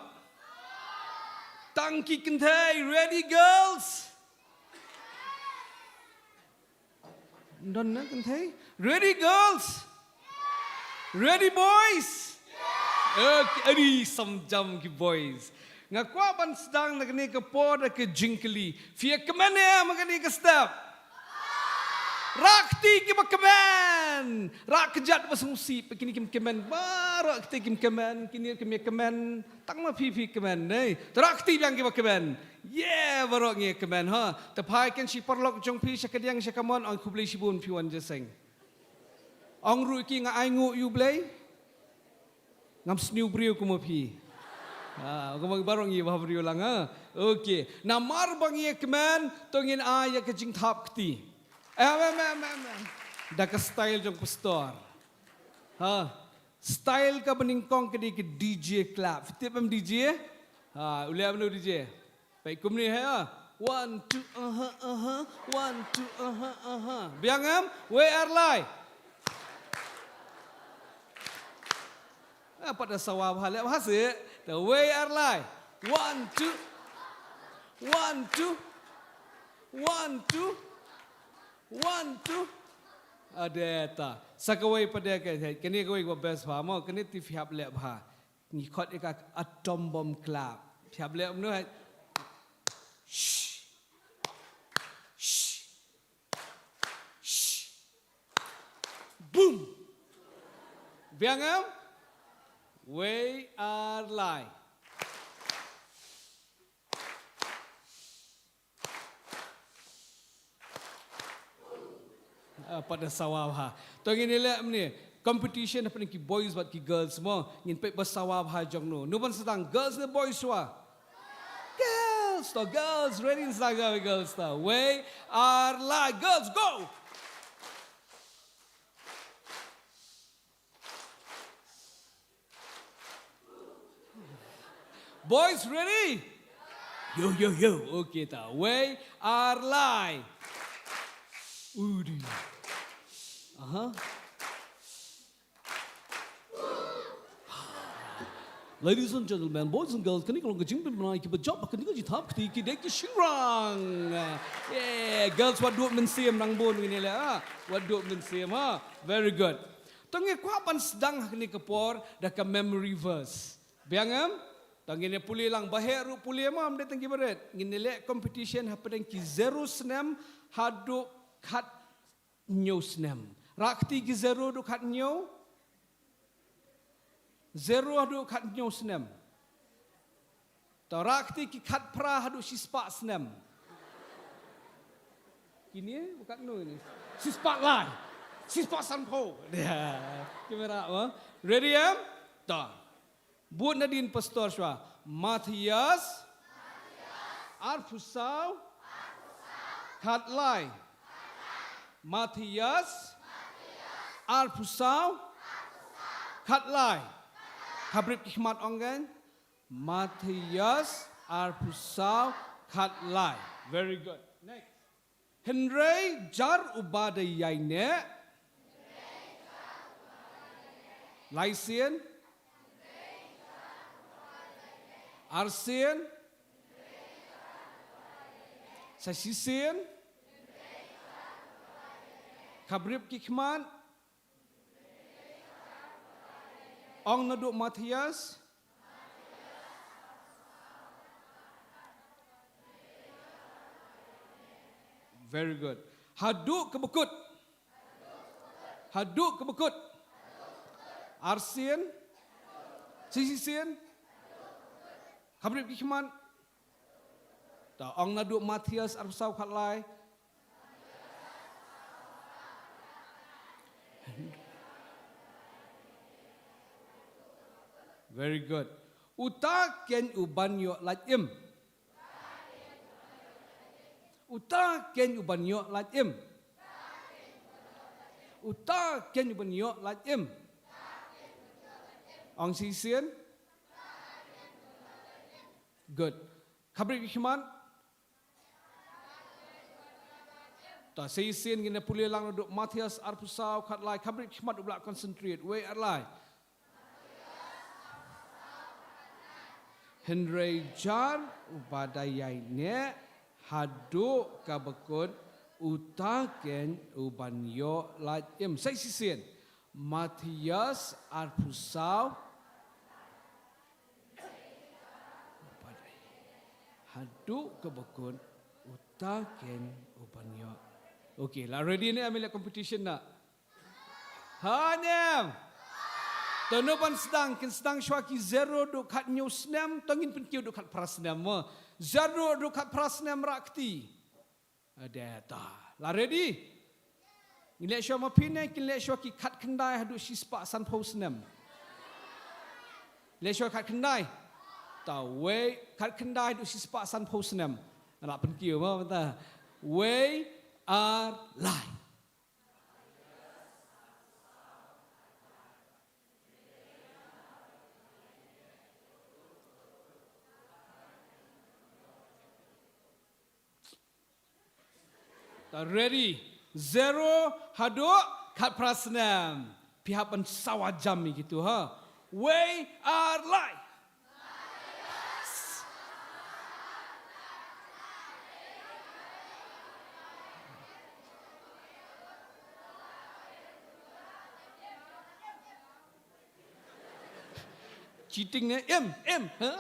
Tang ki kynthei, ready girls? Don ne kynthei? Ready girls? Ready boys? Okay, adi sam jam ki boys. Nga kwah ban sdang na kane ka por da ka jingkylli. Phi ïa kmen ne em ha kane ka step? Rah kti kiba kmen. Rah kjat ba sngewsih, phi kine kim kmen. Baroh kti kim kmen, kine kim ïa kmen. Tang ma phi phi kmen, ne? Te rah kti biang kiba kmen. Yeah, baroh ngi ïa kmen, ha. Te phai ken shi paralok jong phi sha kadiang sha kamon, ong khublei shibun phi wan jingïaseng. Ong ruh ki nga ainguh ïa U Blei. Ngam sniew briew kum ma phi. Ah, kum ma baroh ngi bha briew lang, ha. Okay. Namar ba ngi ïa kmen, to ngin ai ïa ka jingthap kti. Em, em, em, em, em. Da ka style jong pastor. Ha. Style kaba nyngkong ka dei ka D J clap. Tip em D J? Ha, u leh mano D J? Peit kumne ha. One, two, aha, aha. One, two, aha, aha. Biang em? Wei ar lai. Ah, pat da sawa bha leh bha seh. Te wei ar lai. One, two. One, two. One, two. One, two. Ade ta. Sa kawei pat de ka, kane kawei ka best bha mo. Kane te phi hap leh bha. Ngi khot ïa ka atom bomb clap. Phi hap leh mano ha. Shh. Shh. Shh. Boom. Biang em? Wei ar lai. Ah, pat da sawa bha. To ngin ïa leh mynne competition hapdeng ki boys bad ki girls mo. Ngin peit ba sawa bha jong no. No ban sdang, girls ne boys shuwa? Girls, to girls, ready, sdang girls to. Wei ar lai, girls, go. Boys, ready? Yo, yo, yo. Okay ta. Wei ar lai. Udi. Aha. Ladies and gentlemen, boys and girls, kane ka long ka jingpynbna ïa kiba jop, kane ka jingthap kti ki dei ki shynrang. Yeah, girls, wat duh mynsiem nang bun ngin ïa leh, ha. Wat duh mynsiem, ha. Very good. To ngi kwah ban sdang ha kane ka por da ka memory verse. Biang em? To ngin ïa pule lang, ba heh ruh pule mo, ym dei tang kiba rit. Ngin ïa leh competition hapdeng ki zero snem haduh khat hynñiew snem. Rah kti ki zero haduh khat hynñiew. Zero haduh khat hynñiew snem. To rah kti ki khat phra haduh shispah snem. Kine, ba katno kine? Shispah lai. Shispah sanphew. Ya. Kamera mo. Ready em? To. Bud nadien pastor shuwa. Mathaios arphew saw, khat lai. Mathaios arphew saw, khat lai. Khabrip ki khmat ong kein. Mathaios arphew saw, khat lai. Very good. Next. Hynrei jar uba dei ïaineh. Lai sien. Ar sien. Sa shisien. Khabrip ki khmat. Ong naduh Matthias. Very good. Haduh kaba kut. Haduh kaba kut. Arsien. Shisien. Khabrip ki khmat. Ta ong naduh Matthias arphew saw khatlai. Very good. Uta ken u ban ïoh lait im. Uta ken u ban ïoh lait im. Uta ken u ban ïoh lait im. Ong shisien. Good. Khabrip ki khmat. Ta shisien ngin pule lang naduh Matthias arphew saw khatlai, khabrip ki khmat, u lah concentrate. Wei ar lai. Hynrei jar uba da ïaineh haduh kaba kut, uta ken u ban ïoh lait im. Sa shisien. Matthias arphew saw. Haduh kaba kut, uta ken u ban ïoh. Okay, la ready ne em ïa la competition na? Ha ne em. To nangno ban sdang, kin sdang shuwa ki zero haduh khathynñiew snem, to ngin pynkiew haduh khatphra snem mo. Zero haduh khatphra snem rah kti. Ade ta. La ready? Ngin leh shuwa ma phi ne, kin leh shuwa ki khatkhyndai haduh shispah sanphew snem. Leh shuwa khatkhyndai. Ta wei, khatkhyndai haduh shispah sanphew snem. Nga la pynkiew mo mynta. Wei ar lai. Ta ready. Zero haduh khatphra snem. Phi hap ban sawa jam ïa kitu ha. Wei ar lai. Cheating ne? Em, em. Ha?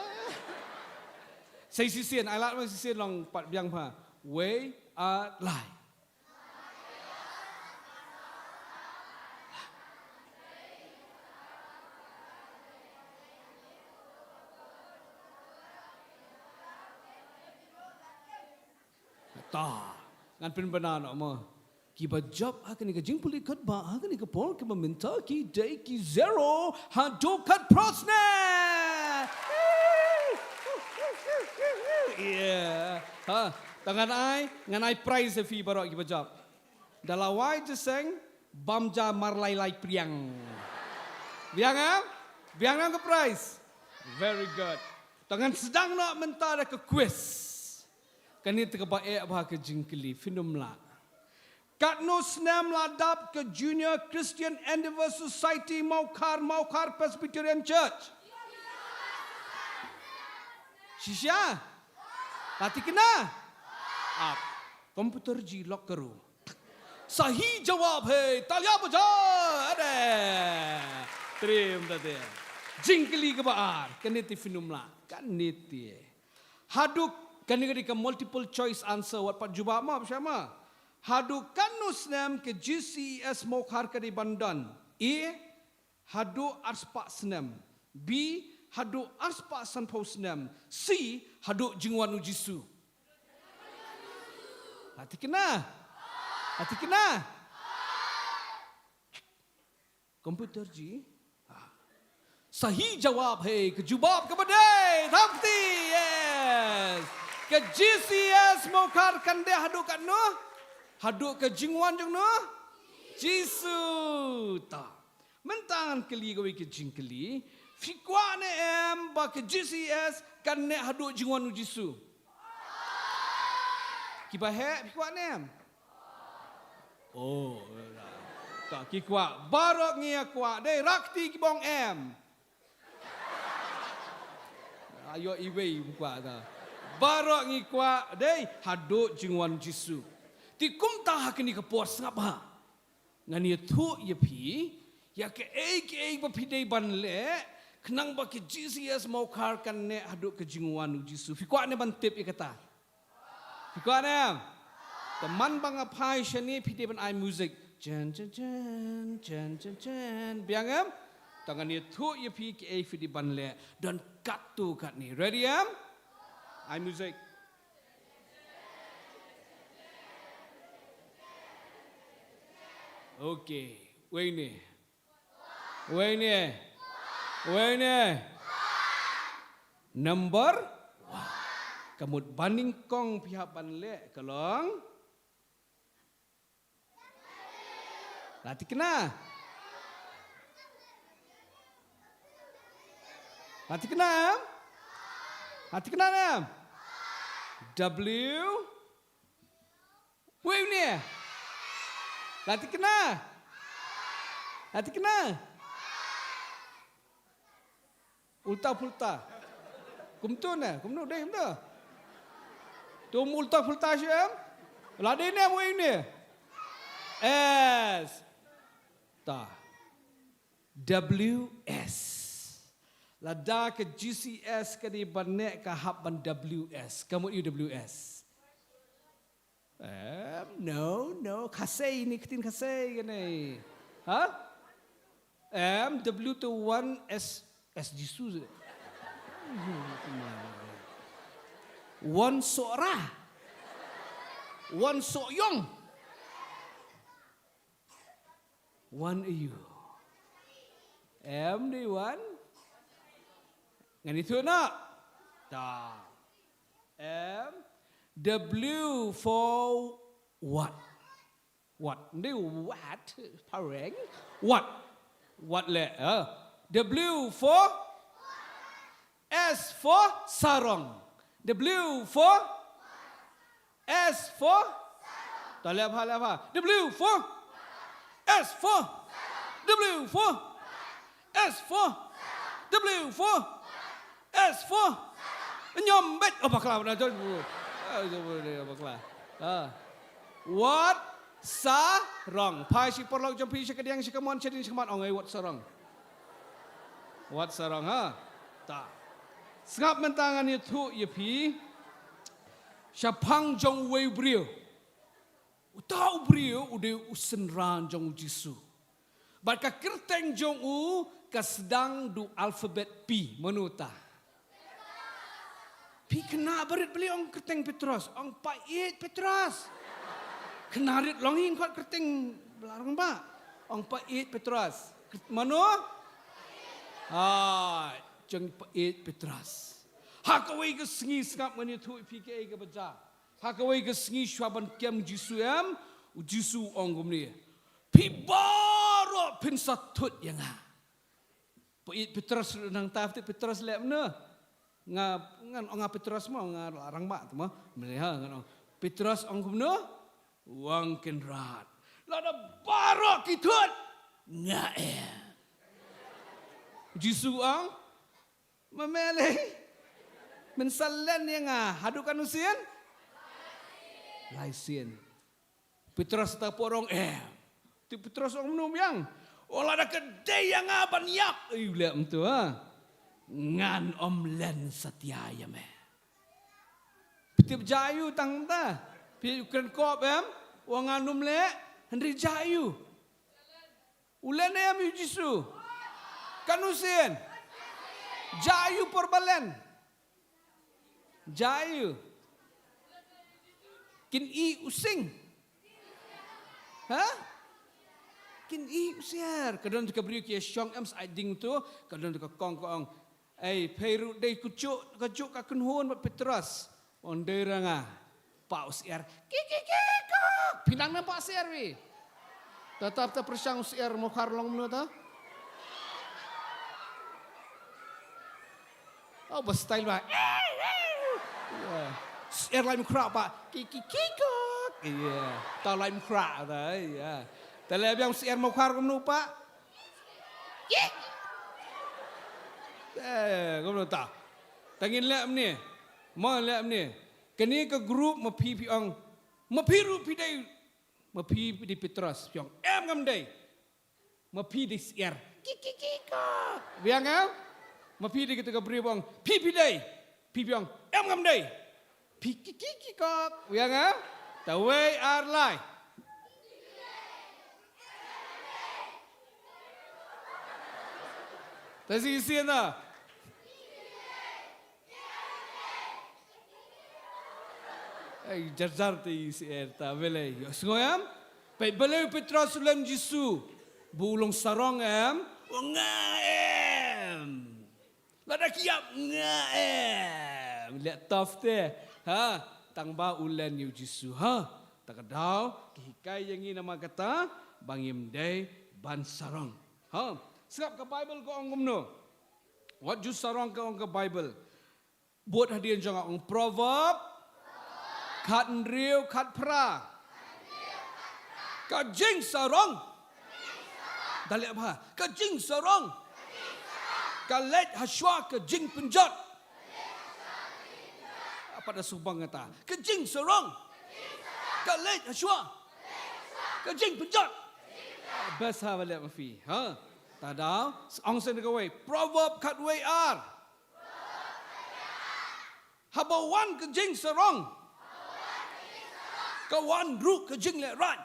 Sa shisien, ai lad ma shisien long pat biang pha. Wei ar lai. Ta, ngan pynbna noh mo. Kiba jop ha kane ka jingpule katba ha kane ka por kaba mynta ki dei ki zero haduh khatphra snem. Yeah. Ha, ta ngan ai, ngan ai prize ïa phi baroh kiba jop. Da la wai jingïaseng, bam ja mar lai lai priang. Biang em? Biang em ka prize. Very good. Ta ngan sdang noh mynta da ka quiz. Kane te kaba eh bha ka jingkylli, phin ym lah. Katno snem la dap ka Junior Christian Endeavour Society Mawkhar, Mawkhar Presbyterian Church? Shisha? La thikna? Ap. Komputer ji lok karo. Sahi jawab hai, talia baja. Ade. Trim tade. Jingkylli kaba ar, kane te phin ym lah, kane te. Haduh, kane ka dei ka multiple choice answer, wat pat jubab ma, bsha ma. Haduh katno snem ka G C E S Mawkhar ka dei ban don? A, haduh arspah snem. B, haduh arspah sanphew snem. C, haduh jingwan u Jisu. La thikna? La thikna? Komputer ji. Ah. Sahi jawab hai, ka jubab kaba dei. Thap kti, yes. Ka G C E S Mawkhar kan dei haduh katno? Haduh ka jingwan jong no? Jisu. Ta. Mynta ngan kylli kawei ka jingkylli. Phi kwah ne em ba ka G C E S kan neh haduh jingwan u Jisu? Kiba heh, phi kwah ne em? Oh, ta ki kwah. Baroh ngi ïa kwah. Dei, rah kti kiba ong em. Ayo iwei ym kwah ta. Baroh ngi kwah. Dei, haduh jingwan Jisu. Te kumta ha kane ka por sngap ha. Ngan ïathuh ïa phi, Ïa kaei kaei ba phi dei ban leh, khnang ba ka G C S Mawkhar kan neh haduh ka jingwan u Jisu. Phi kwah ne ban tip ïa kata? Phi kwah ne? Te man ba nga phai shane phi dei ban ai music. Chen, chen, chen, chen, chen, chen. Biang em? Te ngan ïathuh ïa phi kaei phi dei ban leh. Don katto katne. Ready em? Ai music. Okay. Wei ne. Wei ne. Wei ne. Number one. Ka mut ba nyngkong phi hap ban leh ka long. La thikna. La thikna. La thikna ne. W. Wei ne. La thikna. La thikna. Ulta pulta. Kumtu ne, kumno dei kumtu. Tu ulta pulta shu em? La dei ne, wei ne. S. Ta. W S. Lada ka G C S ka dei ban neh ka hap ban W S. Ka mut ïa u W S. Em, no, no, Khasi ne, ktien Khasi kane. Ha? Em, W to one S, S Jisu. One Sohra. One Sohyong. One A U. Em, do you want? Ngan ïathuh noh. Ta. Em, W for what? What? Ndu what? Pareng? What? What le? Uh, W for? S for sarong. W for? S for? Ta le pha, le pha. W for? S for? W for? S for? W for? S for? Nyom bet. Oh, bakla, bakla, jom. Ah, jom, bakla. Ah. Wat sarong. Phai shi paralok jong phi, shi kadiang, shi kamon, shi ding, shi kamat. Ong ei wat sarong. Wat sarong, ha? Ta. Sngap mynta ngan ïathuh ïa phi. Shaphang jong uwei u briew. Uta u briew u dei u synran jong u Jisu. Bad ka kyrteng jong u ka sdang da u alphabet P. Mano uta? Phi khynnah barit, balei ong kyrteng Petros? Ong pa ïeit Petros. Khynnah rit long hi, ong kyrteng ba la rangbah. Ong pa ïeit Petros. Mano? Ah, jong pa ïeit Petros. Ha kawei ka sngi, sngap ngan ïathuh ïa phi kaei kaba jia. Ha kawei ka sngi shuwa ban kem Jisu em, u Jisu u ong kumne. Phi baroh phin sa thut ïa nga. Pa ïeit Petros ruh nangta, phi tip Petros leh kumno? Nga, ngan ong nga Petros mo, nga la rangbah te mo. Mynne ha, ngan ong. Petros ong kumno? U ong, Kynrad, lada baroh ki thut, nga em. Jisu u ong, ma me lei, men sa len ïa nga haduh katno sien? Lai sien. Petros ta pyrshang, eh. Te Petros ong kumno biang? Oh, lada ka dei ïa nga ban ïap. Ei, u leh kumto, ha. Ngan ym len satia ïa me. Phi tip jia aïu tang ta? Phi kren kop em? Ong ngan ym leh, hynrei jia aïu? U len em ïa u Jisu? Katno sien? Jia aïu por ba len? Jia aïu? Kin ïeh u sing? Ha? Kin ïeh u siar. Ka don ka briew ki ïa shong em, sa ai ding to, ka don ka kong ka ong. Ei, phei ruh dei kajuh, kajuh ka kynhun bad Petros. Ong dei ra nga. Pah u syiar. Ki, ki, ki, kok. Phi nang nang pah syiar wi. Tata, tata pyrshang u syiar Mawkhar long kumno ta. Oh, ba style ba. Ïa. Syiar Laitumkhrah pah. Ki, ki, ki, kok. Ïa. Ta Laitumkhrah ta, ïa. Ta leh biang u syiar Mawkhar kumno pah. Eh, kumno ta? Ta ngin leh kumne. Mo leh kumne. Kane ka group ma phi phi ong. Ma phi ruh phi dei. Ma phi phi dei Petros phi ong. Em ngam dei. Ma phi dei syiar. Ki ki ki kok. Biang em? Ma phi dei kito ka briew ba ong phi phi dei. Phi biang em ngam dei. Phi ki ki ki kok. Biang em? Ta wei ar lai. Ta si si na. Ai, jar jar te i si er ta belei. Yo sngoyam. Peit balei u Petros u lem Jisu. Bu u long sarong em. U nga em. Lada ki ïap nga em. Leh tough te. Ha. Tang ba u len ïa u Jisu. Ha. Ta ka daw. Ki hikai ïa ngi namar kata. Ba ngim dei ban sarong. Ha. Sngap ka Bible ka ong kumno. Wat ju sarong ka ong ka Bible. Bud hadien jong nga ong Proverb. Khat hynriew khat phra. Ka jingsarong. Da leh bha. Ka jingsarong. Ka leit hashwa ka jingpynjot. Apa da subang kata. Ka jingsarong. Ka leit hashwa. Ka jingpynjot. Best ha ba leh ma phi. Ha. Ta daw. Ong sien kawei. Proverb khat wei ar. Haba wan ka jingsarong. Ka wan ruh ka jinglehrain.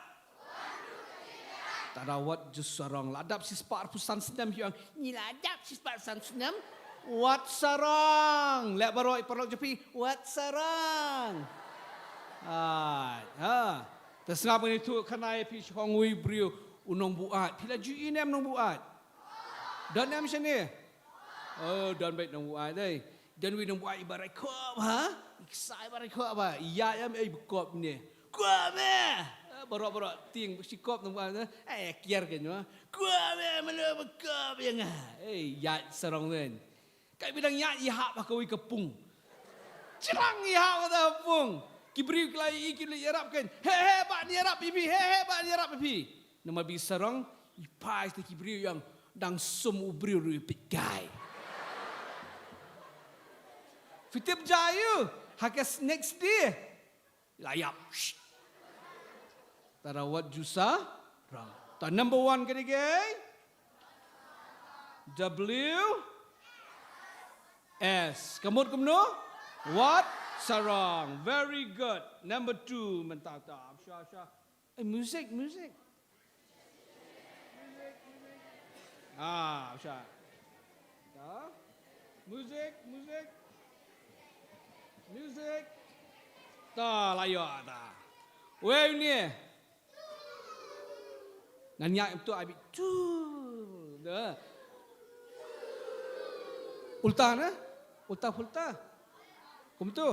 Ta da wat ju sarong la dap shispah arphew san snem hi ong. Ngi la dap shispah san snem. Wat sarong. Leh baroh i paralok jong phi. Wat sarong. Ai, ha. Te sngap ngi tu khana ïa phi shong wi briew u nongbuaid. Phi la ju i nem nongbuaid. Don em shane. Oh, don beit nongbuaid dei. Don wi nongbuaid i barai kop ha. Ksai barai kop ba. Ïa em ei kop ne. Kop me. Baroh baroh ting shi kop nongbuaid ne. Eh kiar ke nyo. Kop me melo ba kop ïa nga. Eh ïa sarong den. Kai bidang ïa i hap ha kawei ka pung. Chirang i hap ha kata pung. Ki briew ki la i ki la ïarap kan. He he ba ni ïarap ïa phi. He he ba ni ïarap ïa phi. Namar ba i sarong i phai te ki briew ïa ong dang sum u briew ruh i peit kai. Phi tip jai ïa u ha ka next day. La ïap. Shh. Ta da wat ju sarong. Ta number one ka dei kaei? W S. Ka mut kumno? Wat sarong. Very good. Number two. Mynta ta. Sha sha. Eh, music, music. Ah, sha. Ta. Music, music. Music. Ta la ïoh ta. Wei ni. Ngan ïa em tu abi tu. Da. Ulta na? Ulta ulta. Kumtu.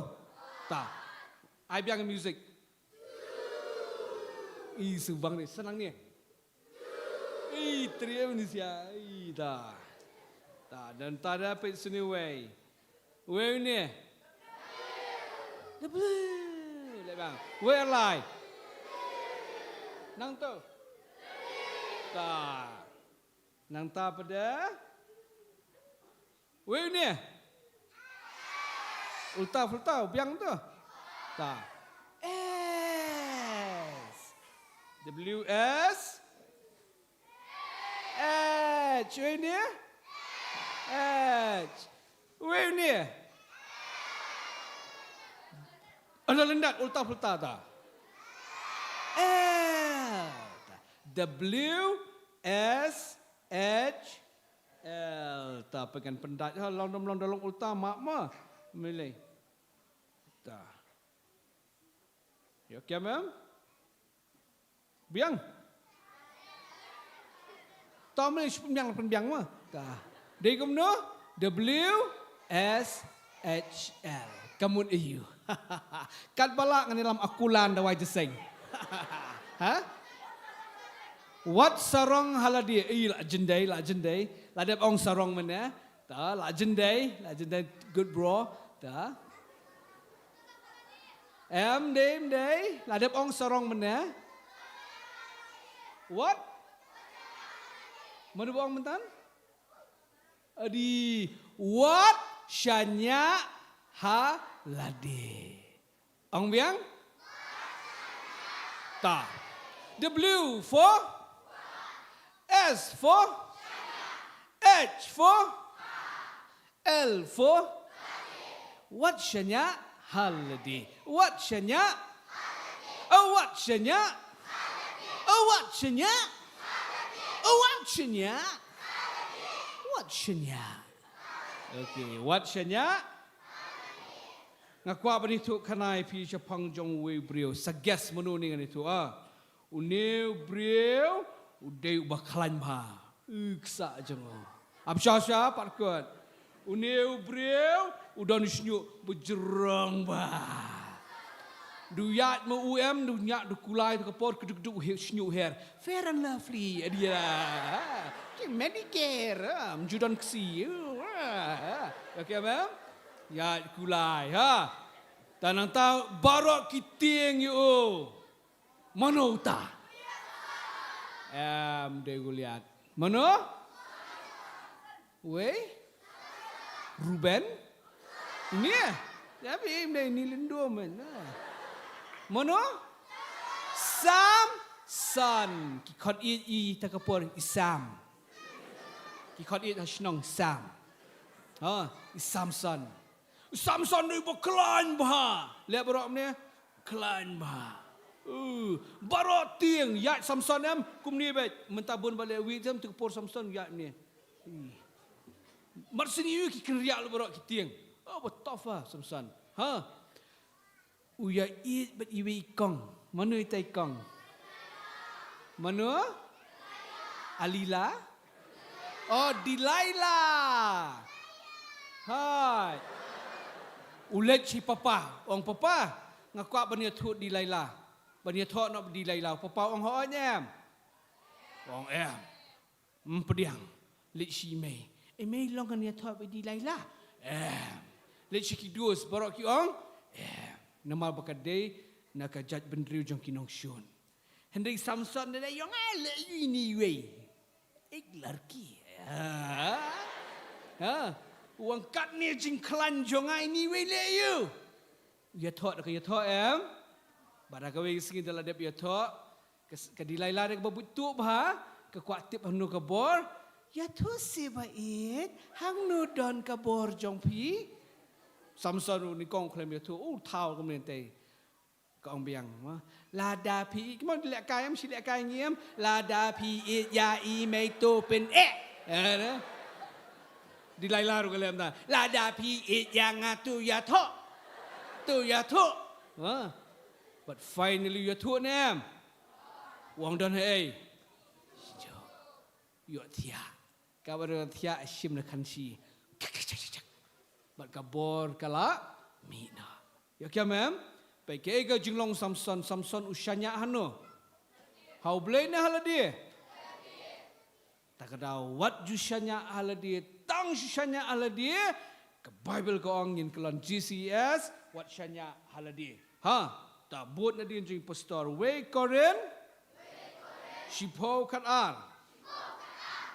Ta. Ai biang music. I subang ni senang ni. I trio ni sia. I ta. Ta dan ta da peit sini wei. Wei ni. W. Leh bang. Wei lai. Nang tu. Ta. Nang ta pada. Wei ni. Ulta fulta biang tu. Ta. S. W S. H. Wei ni. H. Wei ni. Ala lendat ulta fulta ta. L. W S H L. Ta pekan pendat ha long dom long dalong ulta ma ma. Milih. Ta. Yo kiam em. Biang. Tom ni shu pynbiang pynbiang ma. Ka. Dei kumno? W S H L. Ka mut ïa u. Katba lah ngan ïalam akulan da wai jingïaseng. Ha? Wat sarong ha lade. Ei la jin dei, la jin dei. La dep ong sarong mynne. Ta, la jin dei, la jin dei, good bro. Ta. Em dei, em dei, la dep ong sarong mynne. What? Mano ba ong myntan? Adi, wat shaniah ha lade. Ong biang? Ta. W for S for? H for? L for? Wat shaniah ha lade. Wat shaniah? Oh, wat shaniah? Oh, wat shaniah? Oh, wat shaniah? Wat shaniah? Okay, wat shaniah? Nga kwah ban ïathuh khana ïa phi shaphang jong uwei u briew. Sa guess mano ne ngan ïathuh, ah. Une u briew u dei uba khlaiñ bha. U ksa jong u. Ap sha sha pat kut. Une u briew u don u shñiuh ba jrong bha. Du ïaid ma u em, du ñiah du kulai, du ka por kduk duk u shñiuh her. Fair and Lovely, adia. Ki Medicare, ah, mju don ksi. Ah, okay, mem? Ïaid kulai, ha. Tanang ta baroh ki tieng ïa u. Mano uta? Em, dei Goliath. Mano? Wei? Ruben? Ini eh? Tapi ini, ini lindum men. Mano? Samson. Ki khot ïa i ta ka por i Sam. Ki khot ïa ha shnong Sam. Ha, i Samson. Samson dei ba khlaiñ bha. Leh baroh mne khlaiñ bha. Uh, baroh tieng ïaid Samson em kumne bad mynta bun ba leh wit em tu por Samson ïaid mne. Hmm. Mar sini yu ki kynriah lu baroh ki tieng. Oh, ba tough ah Samson. Ha. U ïa ïeit bad iwei i kong. Mano ita i kong? Mano? Alila? Oh, Delilah. Hai. U leit sha papa. Ong papa, nga kwah ban ïathuh Delilah. Ban ïathuh noh Delilah. Papa ong hooid em. Ong em. Ym pdiang. Leit sha i mei. I mei long ngan ïathuh bad Delilah. Em. Leit sha ki dos baroh ki ong. Em. Namar ba ka dei na ka jaitbynriew jong ki nongshun. Hynrei Samson da ïong eh leh ïu ini iwei. Ek larki. Ha? Ha? Wan katne jingkhlaiñ jong nga ini iwei leh ïu. Ïathuh da ka ïathuh em. Bad ha kawei ka sngi da la dep ïathuh. Ka s-, ka Delilah da kaba bit tuh bha, ka kwah tip hangno ka bor. Ïathuh seh ba ïeit, hangno don ka bor jong phi? Samson u nyngkong khlem ïathuh, u thaw kumne tei. Ka ong biang, ma. Lada phi, kumno lehkai em, shi lehkai ngi em. Lada phi ïeit ïa i mei to pyn-eh. Eh, ne? Delilah ruh ka leh mynta. Lada phi ïeit ïa nga to ïathuh. To ïathuh. Ha? But finally ïathuh ne em. Wan don hei. Ïoh thiah. Kaba ïoh thiah shim na khansi. Bad ka bor ka la mih noh. Ïoh kiam em? Peit kaei ka jinglong Samson, Samson u shaniah hano? Ha U Blei ne ha lade? Ta ka daw wat ju shaniah ha lade, tang shu shaniah ha lade, ka Baibl ka ong ngin kyllon J C E S, wat shaniah ha lade. Ha, ta bud nadien jong i pastor, Wei Korinth, shiphew khat ar.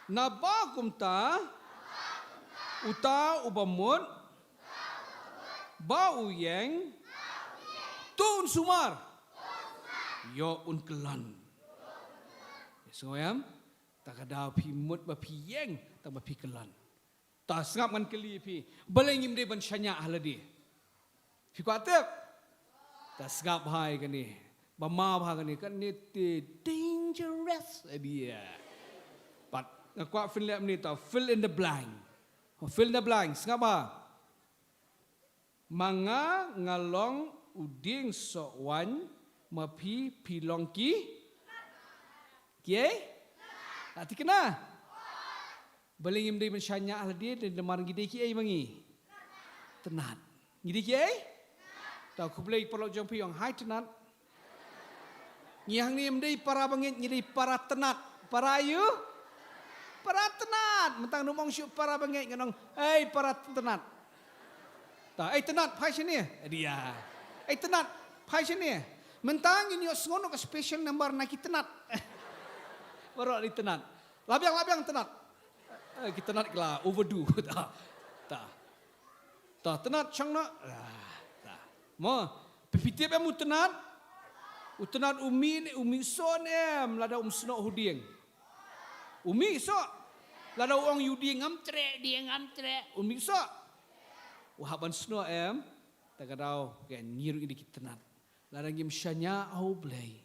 Naba kumta, uta uba mut, ba u ïeng, to un sumar, ïoh un kyllon. Sngew em? Ta ka daw phi mut ba phi ïeng, ta ba phi kyllon. Ta sngap ngan kylli phi. Balei ngim dei ban shaniah ha lade? Phi kwah tip? Ta sngap bha ïa kane. Ba ma bha kane, kane te dangerous idea. Pat nga kwah phin leh mynne ta fill in the blank. Fill in the blank, sngap bha. Ma nga nga long u dieng soh waiñ, ma phi phi long ki. Kiei? La thikna. Balei ngim dei ban shaniah ha lade, namar ngi dei kiei ma ngi? Tnat. Ngi dei kiei? Ta khublei paralok jong phi ong hai tnat. Ngi hangne ym dei para bangeit, ngi dei para tnat. Para aïu? Para tnat. Mynta ngam ong shuh para bangeit, ngan ong, "Ei, para tnat." Ta, "Ei tnat, phai shane." Adia. "Ei tnat, phai shane." Mynta ngin ïoh sngew noh ka special number na ki tnat. Baroh dei tnat. Lah biang, lah biang tnat. Eh, ki tnat ki la overdo. Ta. Ta. Ta tnat shang noh. Ah, ta. Mo, phi tip em u tnat? U tnat u mih ne, u mih soh ne em lada um snoh huding. U mih soh. Lada u ong ïa u die ngam treh, die ngam treh, u mih soh. U hap ban snoh em. Ta ka daw, ka ngi ruh ngi dei ki tnat. Lada ngim shaniah ha U Blei,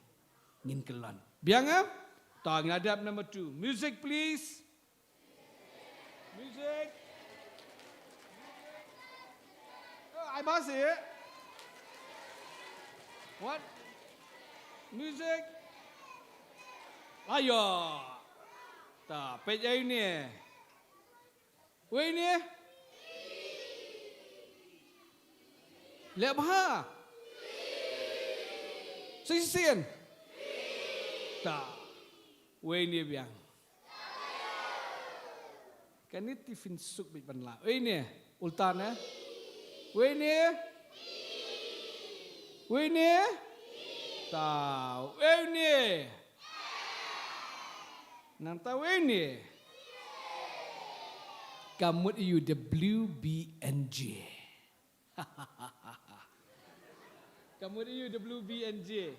ngin kyllon. Biang em? Ta ngin la dep number two. Music, please. Music. Oh, I must hear. What? Music. Ayo. Ta, peit ïa ine. Wei ne? Leh bha. Shisien. Ta. Wei ne biang. Kane te phin suk beit ban lah. Wei ne? Ulta ne? Wei ne? Wei ne? Ta. Wei ne? Nangta wei ne? Ka mut ïa u W B N J. Ka mut ïa u W B N J.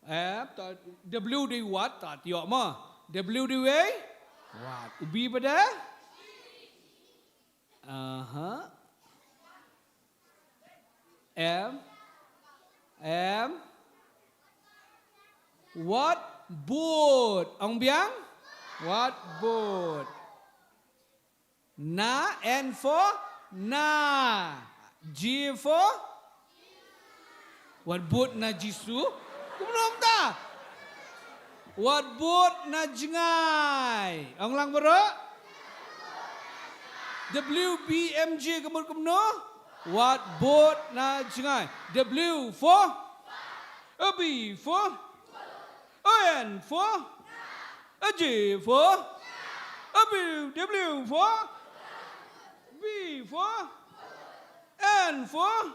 Eh, ta, W dei wat, ta ïoh mo. W dei wei? Wat. U B ba dei? Aha. M. M. Wat bud. Ong biang? Wat bud. Na, N for na. J for? Wat bud na Jisu. Kumno mynta? Wat bud na jngai. Ong lang baroh. W B M J ka mut kumno? Wat bud na jngai. W for? A B for? A N for? A J for? A B, W for? B for? N for?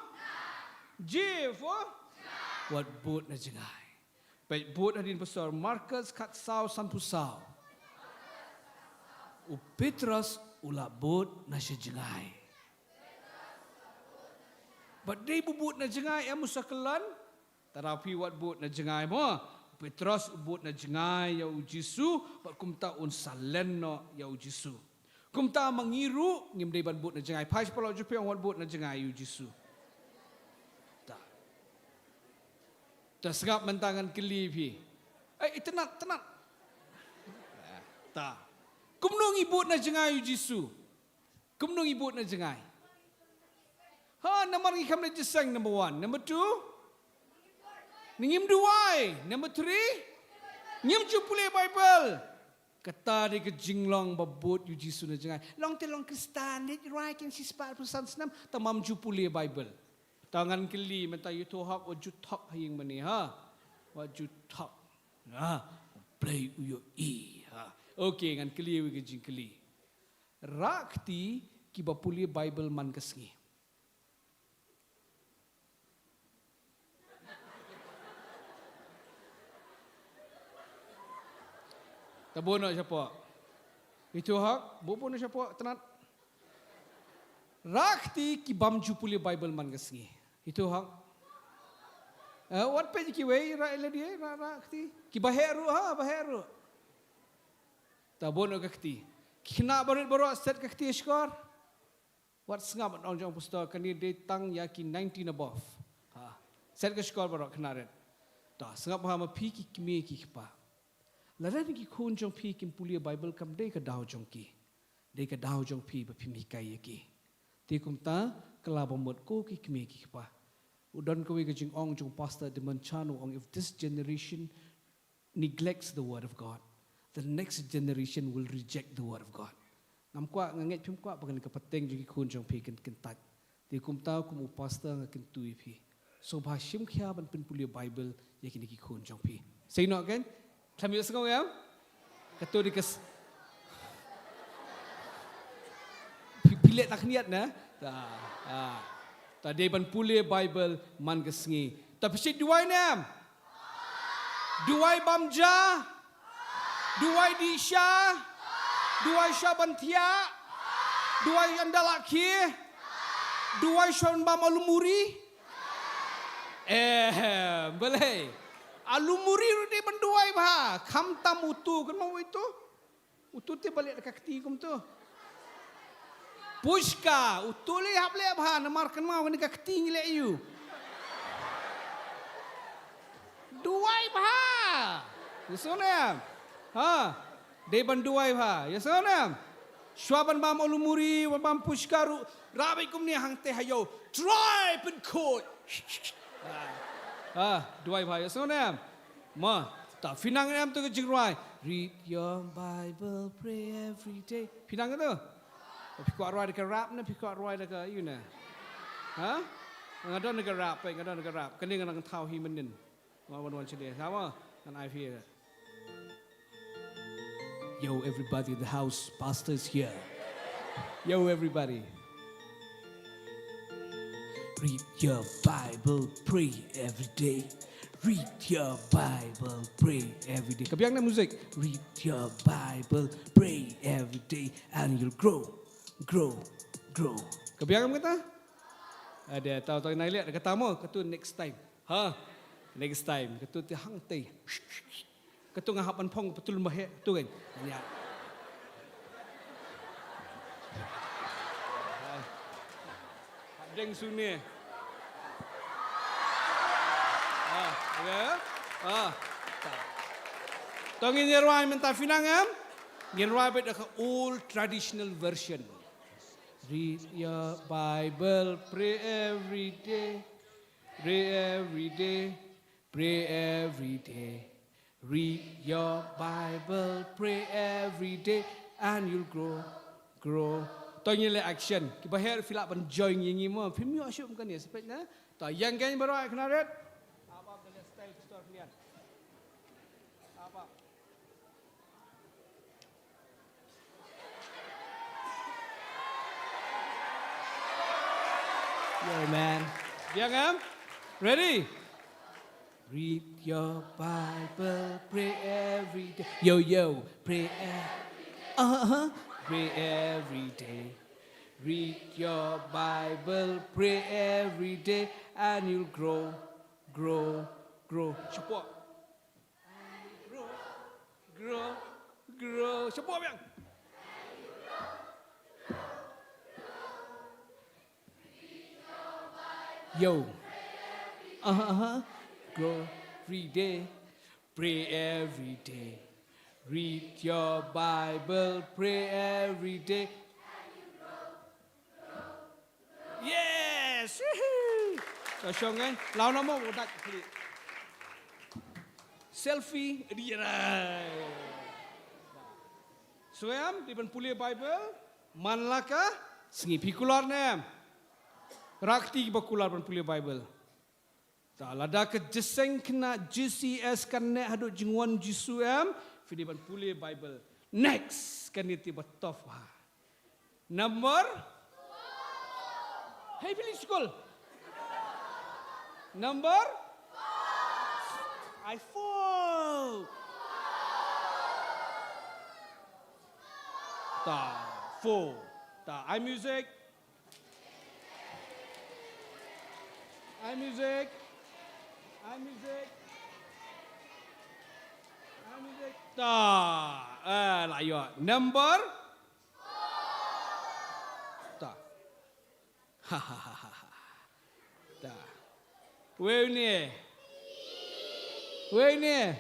J for? Wat bud na jngai. Peit bud hadien pastor Markos khatsaw sanphew saw. U Petros u la bud na sha jngai. Bad dei ba u bud na jngai em u sa kyllon? Tara phi wat bud na jngai mo. U Petros u bud na jngai ïa u Jisu, bad kumta un sa len noh ïa u Jisu. Kumta ma ngi ruh ngim dei ban bud na jngai. Phai sha paralok jong phi ong wat bud na jngai ïa u Jisu. Ta. Ta sngap mynta ngan kylli phi. Ai, itynnat, tynnat. Ta. Kumno ngi bud na jngai ïa u Jisu? Kumno ngi bud na jngai? Ha, namar ngi kham da jingïaseng, number one. Number two, ngim duwai. Number three, ngim ju pule Bible. Kata dei ka jinglong ba bud ïa u Jisu na jngai. Long te long Khristan, leit rwai kin shispah arphew san snem, tang ym ju pule Bible. Ta ngan kylli mynta, ïathuh hok, wat ju thok ha ïing mane, ha? Wat ju thok. Ha? U Blei u ïohi, ha? Okay, ngan kylli ïa ka jingkylli. Rah kti kiba pule Bible man ka sngi. Ta bun noh shapoh. Ïathuh hok, bun bun noh shapoh, tynnat. Rah kti kibym ju pule Bible man ka sngi. Ïathuh hok. Eh, wat peit kiwei, rah ïa lade, rah, rah kti. Kiba heh ruh, ha, ba heh ruh. Ta bun noh ka kti. Ki khynnah barit baroh, set ka kti ha shkor. Wat sngap, ong jong pastor, kane dei tang ïa ki nineteen above. Ha. Set ka shkor baroh, khynnah rit. Ta, sngap ha, ma phi ki kmie ki kpa. Lada ki khun jong phi kim pule Bible, kam dei ka daw jong ki. Dei ka daw jong phi ba phim hikai ïa ki. Te kumta, kylla ba mut ko ki kmie ki kpa. U don kawei ka jingong jong Pastor Deman Chan, u ong, if this generation neglects the word of God, the next generation will reject the word of God. Ngam kwah, nga ngeit phim kwah ba kane ka pateng jong ki khun jong phi kan kyntait. Te kumta kum u pastor nga kyntu ïa phi. Sngewbha shim khia ban pynpule Bible ïa kine ki khun jong phi. Sngewbha kan? Khlem ïoh sngew em? Kato dei ka s-, phi, phi leh ta khyndiat na? Ta, ah. Ta dei ban pule Bible man ka sngi. Ta phi sngewduwai ne em? Duwai bam ja. Duwai dih sha. Duwai sha ban thiah. Duwai ynda la khie. Duwai sha ban bam alu muri. Eh, balei? Alu muri ruh dei ban duwai bha. Khamtam utu, kynmaw utu? Utu te ba leh da ka kti kumtu. Pushka, utu leh hap leh bha, namar kynmaw kane ka kti ngi leh ïa u. Duwai bha. Ïa sngewbha. Ha. Dei ban duwai bha. Ïa sngewbha. Shuwa ban bam alu muri, ban bam pushka ruh. Rabbit kumne hangtei ha ïew. Try pynkhuid. Ah, duwai bha, ïa sngewbha. Ma, ta phi nang em tu ka jingrwai. Read your Bible, pray every day. Phi nang tu? Phi kwah rwai da ka rap ne, phi kwah rwai da ka, you know. Ha? Nga don da ka rap, eh, nga don da ka rap. Kane nga nang thaw hi mynnin. Wan, wan, wan, sini. Sama? Ngan ai phi. Yo, everybody in the house, pastor is here. Yo, everybody. Read your Bible, pray every day. Read your Bible, pray every day. Ka biang na music. Read your Bible, pray every day, and you'll grow, grow, grow. Ka biang kata? Ada tahu tahu nai lihat kata mo, kata next time. Ha? Next time. Kata ti hangtei. Kata nga hap ban phong patul mahek tu kan. Ya. Hap deng suni. Ah, ya. Ah. To ngin ïa rwai mynta, phi nang em? Ngin rwai beit da ka old traditional version. Read your Bible, pray every day. Pray every day. Pray every day. Read your Bible, pray every day, and you'll grow, grow. To ngin leh action. Kiba her phi lah ban join ïa ngi mo. Phim ïoh shuh kane, sa peit na. To ïeng kein baroh, kynmaw rit. Up, up, the left style, store, nian. Up, up. Yo, man. Biang em? Ready? Read your Bible, pray every day. Yo, yo, pray every day. Uh-huh. Pray every day. Read your Bible, pray every day, and you'll grow, grow, grow. Shapoh. Grow, grow, grow. Shapoh biang. Yo. Uh-huh, uh-huh. Grow every day. Pray every day. Read your Bible. Pray every day. Yes! Woohoo! Ka shong eh. Law na mo, mo dak kli. Selfie, di rai. So em, di ban pule Bible, man la ka sngi, phi kular ne em. Rakti ba kular ban pule Bible. Ta lada ka jingïaseng khynnah G C S kan neh haduh jingwan Jisu em, phi dei ban pule Bible. Next, kane te ba tough ha. Number? Hey, phi leit skul? Number? Ai four. Ta, four. Ta, ai music. Ai music. Ai music. Ai music. Ta. Eh, la ïoh. Number? Ta. Ta. Wei une. Wei une.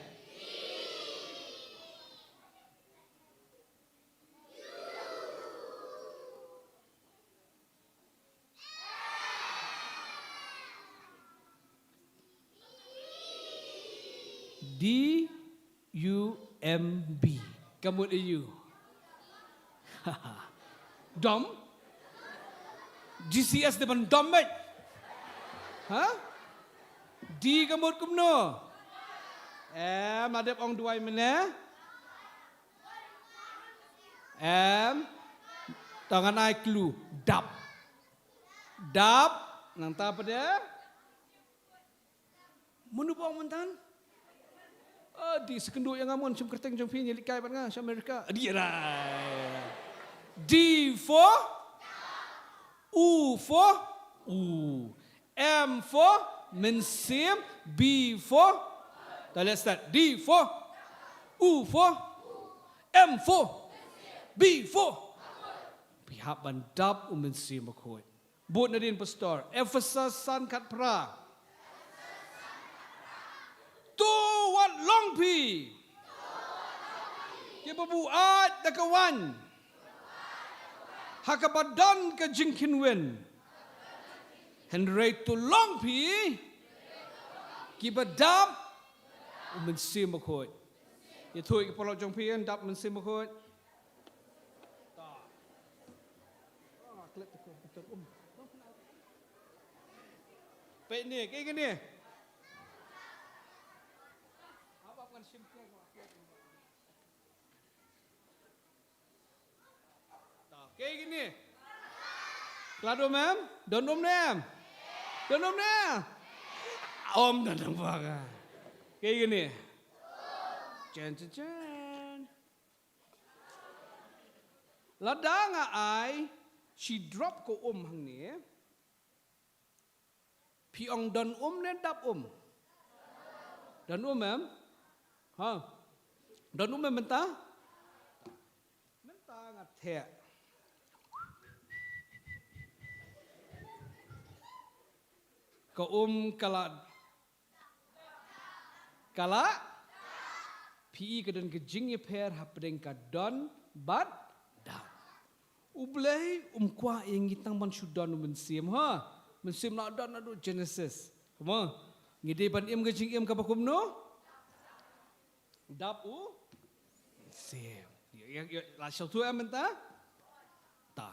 D U M B. Ka mut ïa u. Dom. G C S dei ban dom beit. Ha? D ka mut kumno? Em, la dep ong duwai mynne. Em. To ngan ai clue. Dap. Dap. Nangta pat de. Mano ba ong mynta? Ah, D, sa kynduh ïa nga mon, shim kyrteng jong phi, ngi leit kai bad nga sha America. Ah, D, right. D for? U for? U. M for? Mynsiem. B for? Let's start. D for, U for, M for, B for. Phi hap ban dap U Mynsiem Bakhuid. Bud nadien pastor. Ephesus san khatphra. To wat long phi kiba buaid da ka waiñ ha kaba don ka jingkynwin. Hynrei to long phi kiba dap U Mynsiem Bakhuid. Ïathuh ïa ki paralok jong phi, dap U Mynsiem Bakhuid. Peit ne, kaei kane? Kaei kane? Khlad um em? Don um ne em? Don um ne em? Ym don um bha. Kaei kane? Chen chen chen. Lada nga ai shi drop ka um hangne, phi ong don um ne dap um? Don um em? Ha? Don um em mynta? Mynta nga theh. Ka um ka la, ka la, phi i ka don ka jingïapher hapdeng ka don bad dap. U Blei um kwah ïa ngi tang ban shu don u mynsiem, ha. Mynsiem la don naduh Genesis. Kumno? Ngi dei ban im ka jingim kaba kumno? Dap u mynsiem. Ïa, ïa, ïa, la shu tu em mynta? Ta.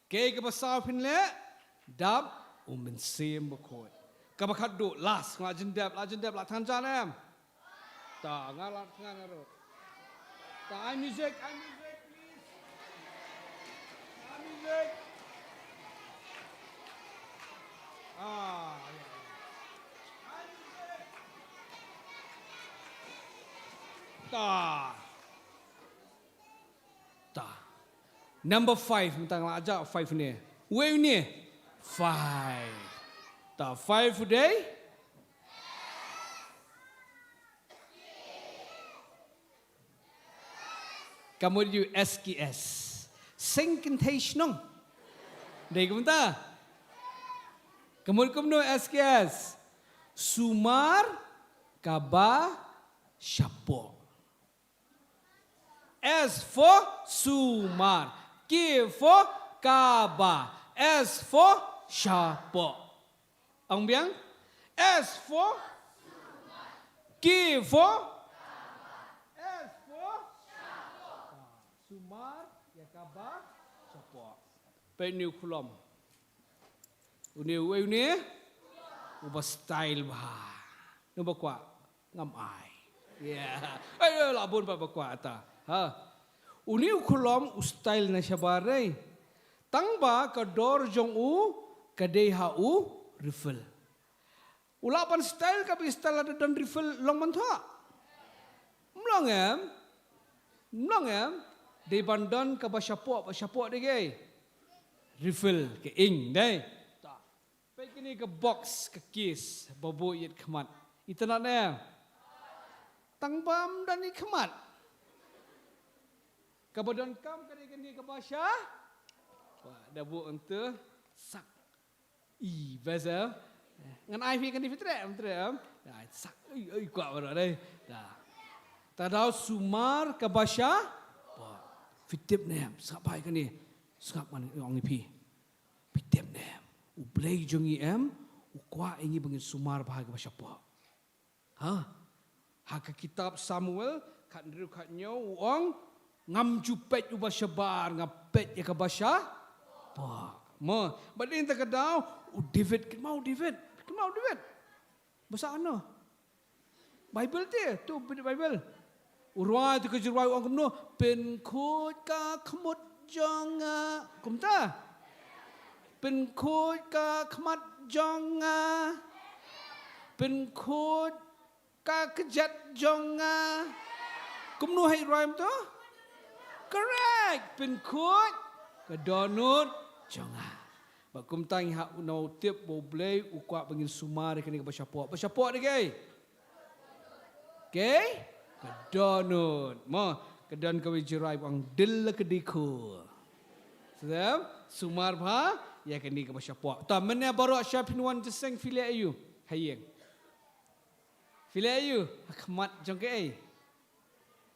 Kaei kaba saw phin leh? Dap u mynsiem bakhuid. Kaba khatduh, last, nga la jan dep, la jan dep, la than jan em. Ta, nga la than nga ruh. Ta, ai music, ai music, please. Ai music. Ah, ya, ya. Ai music. Ta. Ta. Number five, mynta nga la jah five ne. Wei ne? Five. Ta, five u dei? Ka mut ïa u S K S. Seng kynthei shnong. Dei kumta? Ka mut kumno S K S? Sumar kaba shapoh. S for sumar. K for kaba. S for shapoh. Ong biang. S for, K for, S for sumar ïa kaba shapoh. Peit une u khlom. Une, une, une uba style bha. Une ba kwah. Ngam ai. Yeah. Ai, ai, la bun pat ba kwah ta. Ha. Une u khlom u style na shabar dei. Tang ba ka dor jong u ka dei ha u riffle. U lah ban style kaba i style lada don riffle long ban thoh. Mlong em. Mlong em. Dei ban don kaba shapoh, ba shapoh dei kaei? Riffle, ka ing dei. Ta. Peit kane ka box, ka case ba buh ïit khmat. Itynnad ne? Tang bym don ïit khmat. Kaba donkam ka dei kane kaba sha. Wah, da buh hangto sak. I, best eh. Ngan ai phi kane phi treh, phi treh em. Ai sak. Ui, ui, kwah baroh dei. Da. Ta daw sumar kaba sha. Wah, phi tip ne em, sngap bha ïa kane. Sngap ngan ong ïa phi. Phi tip ne em, U Blei jong ngi em, u kwah ïa ngi ba ngin sumar bha ïa kaba shapoh. Ha? Ha ka kitab Samuel khathynriew khathynñiew u ong, ngam ju peit uba shabar, nga peit ïa kaba shapoh. Mo, bad ïa kata ka daw u David, kynmaw u David, kynmaw u David. Ba sah ano? Baibl te, to, peit Baibl. U rwai te ka jingrwai u ong kumno, pynkhuid ka khmut jong nga. Kumta? Pynkhuid ka khmat jong nga. Pynkhuid ka kjat jong nga. Kumno hei rwai kumto? Correct. Pynkhuid ka dohnud jong nga. Ba kumta ngi hap u nang tip ba U Blei u kwah ba ngin sumar ïa kane kaba shapoh. Ba shapoh dei kaei? Okay? Ka dohnud. Mo, ka don kawei jingrai ba ong dilla ka dei ko. Sudam, sumar bha ïa kane kaba shapoh. To, mynne baroh sha phin wan jingïaseng phi leh aïu ha ïing? Phi leh aïu? Ha khmat jong kaei?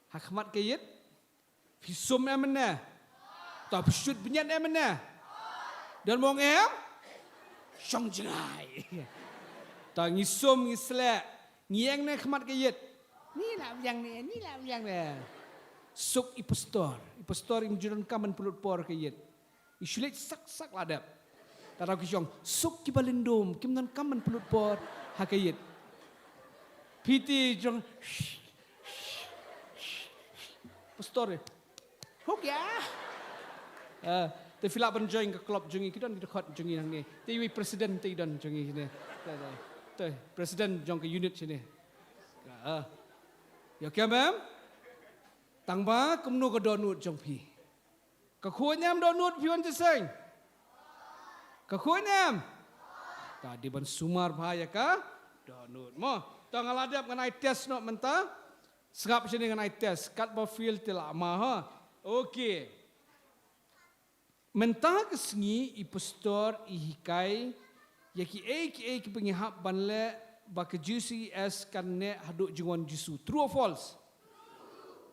Ha khmat ka ïit? Phi sum em ne? To, phi shut bniat em ne? Don mong em? Shong jngai. To, ngi sum, ngi sleh, ngi ïeng ne khmat ka ïit? Ngi la ïeng ne, ngi la ïeng ne. Suk i pastor. I pastor im ju donkam ban pynlut por ha ka ïit. I shu leit sak sak la dep. Tang ki jong suk kiba lyndum, kim donkam ban pynlut por ha ka ïit. Phi te jong pastor. Ho gaya. Ah, te phi lah ban join ka club jong ngi, ki don ki dkhot jong ngi hangne. Te iwei president te i don jong ngi hangne. Te, te, te president jong ka unit hangne. Ah. Ïa, okay, ma'am? Tang ba kumno ka dohnud jong phi? Ka khuid ne em dohnud phi wan jingïaseng? Ka khuid ne em? Ka dei ban sumar bha ïa ka dohnud mo. To, nga la dep ngan ai test noh mynta. Sngap shane, ngan ai test. Katba fail te la ma ha. Okay. Mynta ka sngi i pastor i hikai ïa kiei kiei kiba ngi hap ban leh ba ka J C E S kan neh haduh jingwan Jisu. True or false?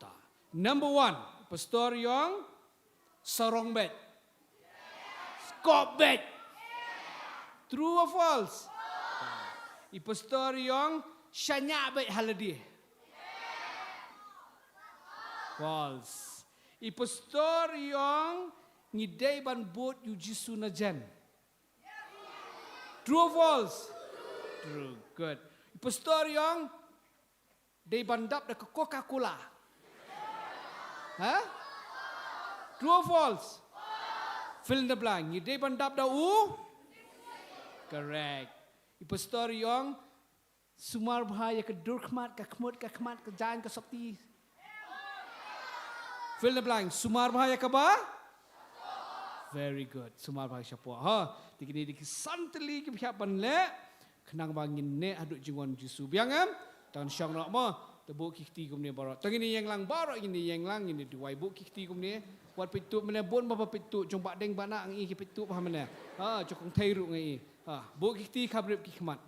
Ta. Number one, pastor i ong, sarong beit. Skop beit. True or false? I pastor i ong, shaniah beit ha lade. False. I pastor i ong, ngi dei ban bud ïa u Jisu na jan. True or false? True. Good. I pastor i ong, dei ban dap da ka Coca-Cola. Ha? True or false? Fill in the blank. Ngi dei ban dap da u? Correct. I pastor i ong, sumar bha ïa ka dur khmat, ka khmut, ka khmat, ka jaiñ, ka sopti. Fill in the blank. Sumar bha ïa kaba? Very good. Sumar bha shapoh. Ha, te kine dei ki san tylli kiba hap ban leh khnang ba ngin neh haduh jingwan Jisu. Biang em? Tang shong noh mo. Te buh ki kti kumne baroh. Tang ngin ïeng lang baroh, ngin ïeng lang, ngin duwai, buh ki kti kumne. Wat peit tuh mynne, bun ba peit tuh, jong Bah Deng Bah Nah ngi ki peit tuh bha mynne. Ha, jong Kong Thei ruh ngi. Ha, buh ki kti, khapbrip ki khmat.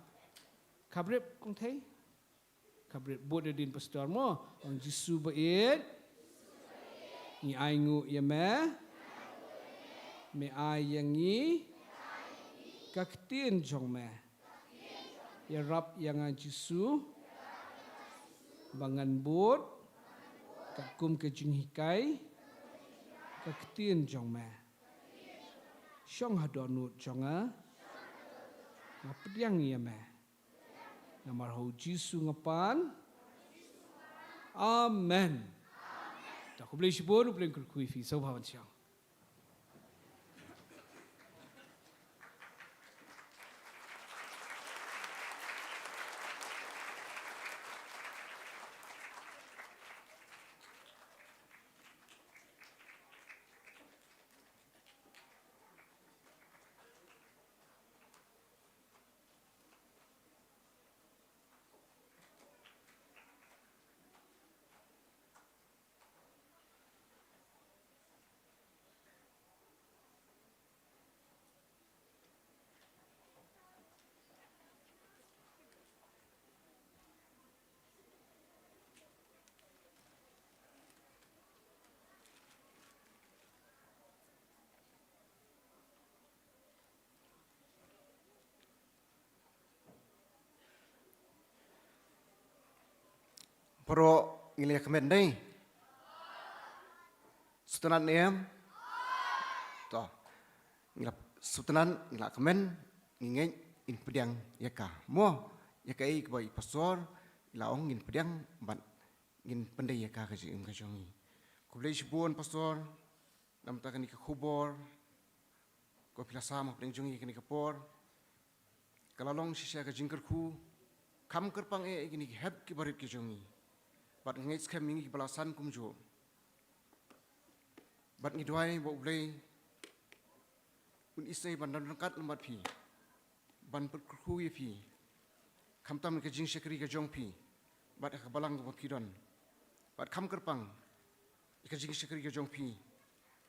Khapbrip Kong Thei. Khapbrip, bud da dien pastor mo. Ong, Jisu ba ïeit, ngi ainguh ïa me. Me ai ïa ngi ka ktien jong me. Ïarap ïa nga Jisu ba ngan bud katkum ka jinghikai ka ktien jong me. Shong ha dohnud jong nga. Nga pdiang ïa me. Namar ha u Jisu nga pan. Amen. To khublei shibun, U Blei un kyrkhu ïa phi, sngewbha ban shong. Baroh ngi la kmen dei. Sngewtynnat ne em? To. Ngi la sngewtynnat, ngi la kmen, ngi ngeit ngin pdiang ïa ka. Mo, ïa kaei kaba i pastor i la ong ngin pdiang bad ngin pyndei ïa ka, ka jingim ka jong ngi. Khublei shibun pastor, namar kane ka khubor kaba phi la sam hapdeng jong ngi kane ka por. Ka la long shisha ka jingkyrkhu, kham kyrpang eh ïa kine ki hep ki barit ki jong ngi. Bad nga ngeit skhem ïa ngi kiba la san kumjuh. Bad ngi duwai ba U Blei un isynei ban don ryngkat lem bad phi, ban pynkyrkhu ïa phi, khamtam ka jingshakri ka jong phi, bad ha ka balang kaba phi don. Bad kham kyrpang ïa ka jingshakri ka jong phi,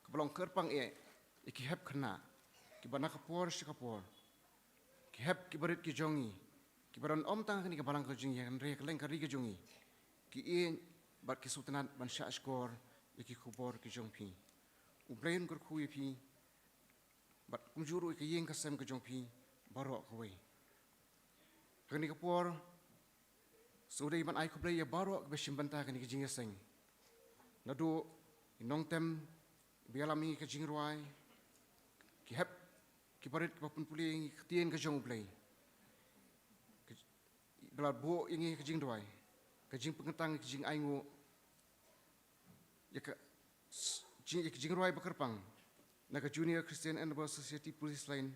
kaba long kyrpang eh ïa ki hep khynnah kiba na ka por sha ka por, ki hep ki barit ki jong ngi, kiba don ym tang ha kane ka balang ka jong ngi, hynrei ha kylleng ka ri ka jong ngi, ki ïeit bad ki sngewtynnad ban shah shkor ïa ki khubor ki jong phi. U Blei un kyrkhu ïa phi bad kumjuh ruh ïa ka ïing ka sem ka jong phi baroh kawei. Ha kane ka por, sngewdei ban ai khublei ïa baroh kiba shim bynta ha kane ka jingïaseng. Naduh ki nongtem ba ïalam ïa ngi ka jingrwai, ki hep ki barit kiba pynpule ïa ngi ka ktien ka jong U Blei, ki ba la buh ïa ngi ka jingrwai, ka jingpynkynthang, ka jingainguh ïa ka s-, jing, ïa ka jingrwai ba kyrpang na ka Junior Christian Endeavour Society Police Line,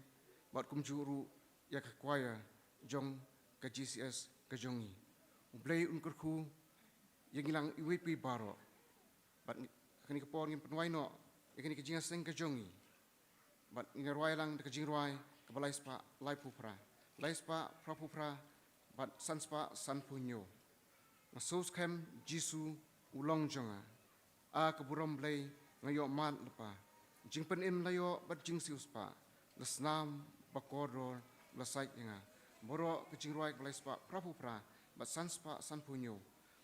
bad kumjuh ruh ïa ka choir jong ka J C S ka jong ngi. U Blei un kyrkhu ïa ngi lang iwei pa iwei baroh. Bad ngi, ha kane ka por ngin pynwai noh ïa kane ka jingïaseng ka jong ngi. Bad ngin ïa rwai lang da ka jingrwai kaba lai spah laiphew phra, lai spah phraphew phra, bad san spah sanphew hynñiew. Nga sngewskhem Jisu u long jong nga. A ka burom Blei, nga ïoh mad lypa. Jingpynim la ïoh bad jingsiewspah, la snam ba kordor ba la sait ïa nga. Baroh ka jingrwai kaba lai spah phraphew phra bad san spah sanphew hynñiew.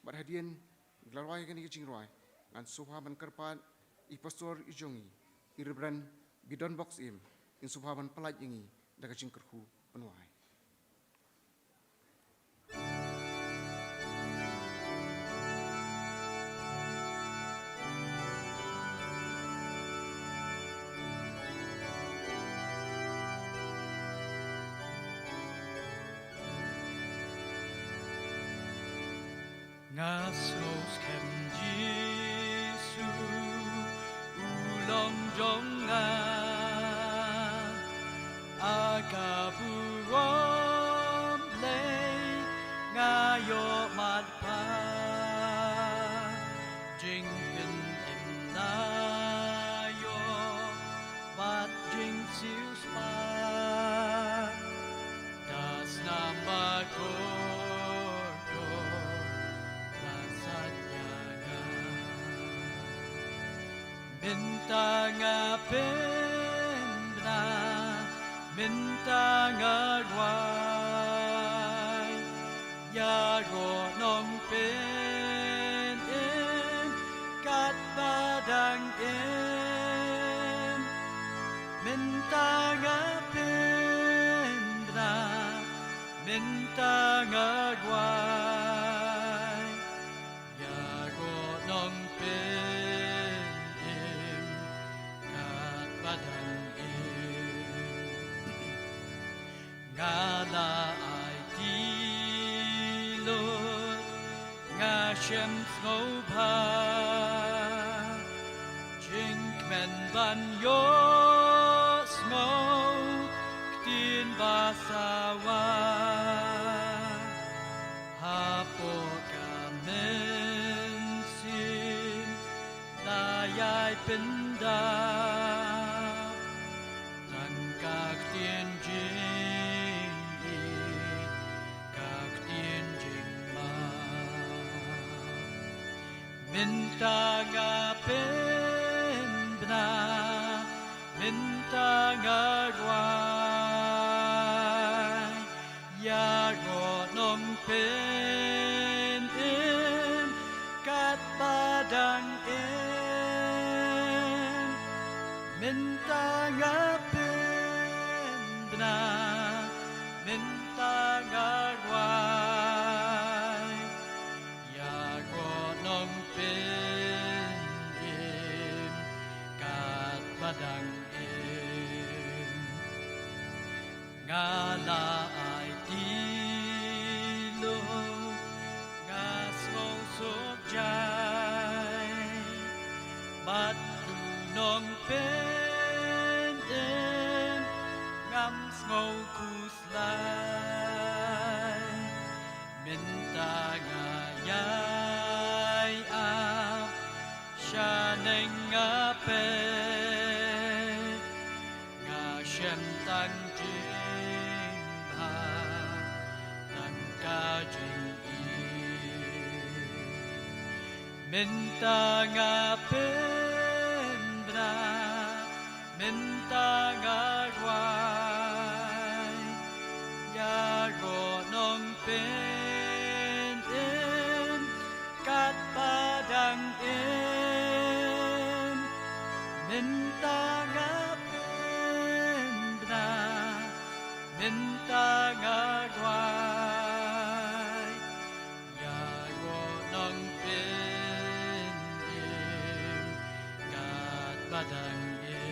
Bad hadien ngi la rwai kane ka jingrwai, ngan sngewbha ban kyrpad ïa i pastor i jong ngi, i Reverend Bidon Box Im, in sngewbha ban pyllait ïa ngi da ka jingkyrkhu pynwai. Nga sngewskhem Jisu u long jong nga, a ka burom Blei nga ïoh mad lypa. Jingpynim la ïoh bad jingsiewspah, da snam ba kordor la sait ïa nga. Mynta nga pynbna, mynta nga rwai, ïaroh Nongpynim katba dang im. Mynta nga pynbna, mynta nga rwai, ïaroh Nongpynim katba dang im. Nga la aiti lut, nga shem sngewbha, jingkmen ban ïohsngew ktien ba sawa. Hapoh ka mynsiem la ïai pyndonkam tang ka ktien jingïeit, ka ktien jingmap. Mynta nga pynbna, mynta nga rwai, ïaroh Nongpynim katba dang im. Mynta nga pynbna, mynta nga rwai, ïaroh Nongpynim katba dang im. Nga la aiti lut, nga sngewsuk jai, bad u Nongpynim ngam sngew khuslai. Mynta nga ïai ap shaneng nga peit, nga shem tang jingbha, tang ka jingïeit. Mynta nga pynbna, mynta nga rwai, ïaroh nongpynim katba dang im. Mynta nga pynbna, mynta nga rwai, ïaroh nongpynim katba dang im.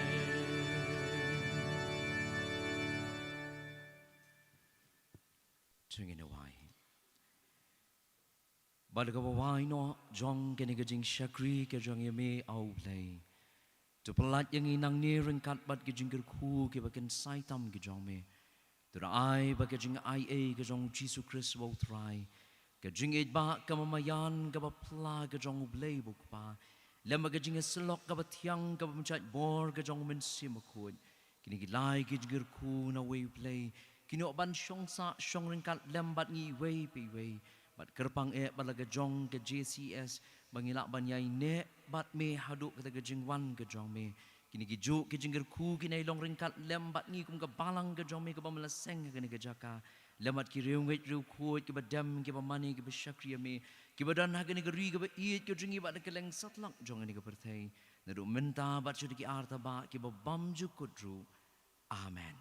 To ngin ïa wai. Bad ha kaba wai noh jong kane ka jingshakri ka jong ïa me, A U Blei, to pyllait ïa ngi nangne ryngkat bad ki jingkyrkhu kiba kynsai tam ki jong me. To da ai ba ka jingaiei ka jong U Jisu Khrist uba U Trai, ka jingïeit ba kaba maïan kaba pla ka jong U Blei uba U Kpa, lem bad ka jingïasyllok kaba thiang kaba pynshait bor ka jong U Mynsiem Bakhuid, kine ki lai ki jingkyrkhu na uwei U Blei kin ïoh ban shong sah shong ryngkat lem bad ngi iwei pa iwei. Bad kyrpang eh ba la ka jong ka J C S ba ngi lah ban ïaineh bad me haduh kata ka jingwan ka jong me. Kine ki juh ki jingkyrkhu kin ïai long ryngkat lem bad ngi kum ka balang ka jong me kaba me la seng ha kane ka jaka, lem bad ki riewngeit riewkhuid kiba dem kiba mane kiba shakri ïa me, kiba don ha kane ka ri kaba ïeit ka jong ngi bad ha kylleng satlak jong kane ka pyrthei, naduh mynta bad sha ki artaba kiba bymjukut ruh. Amen.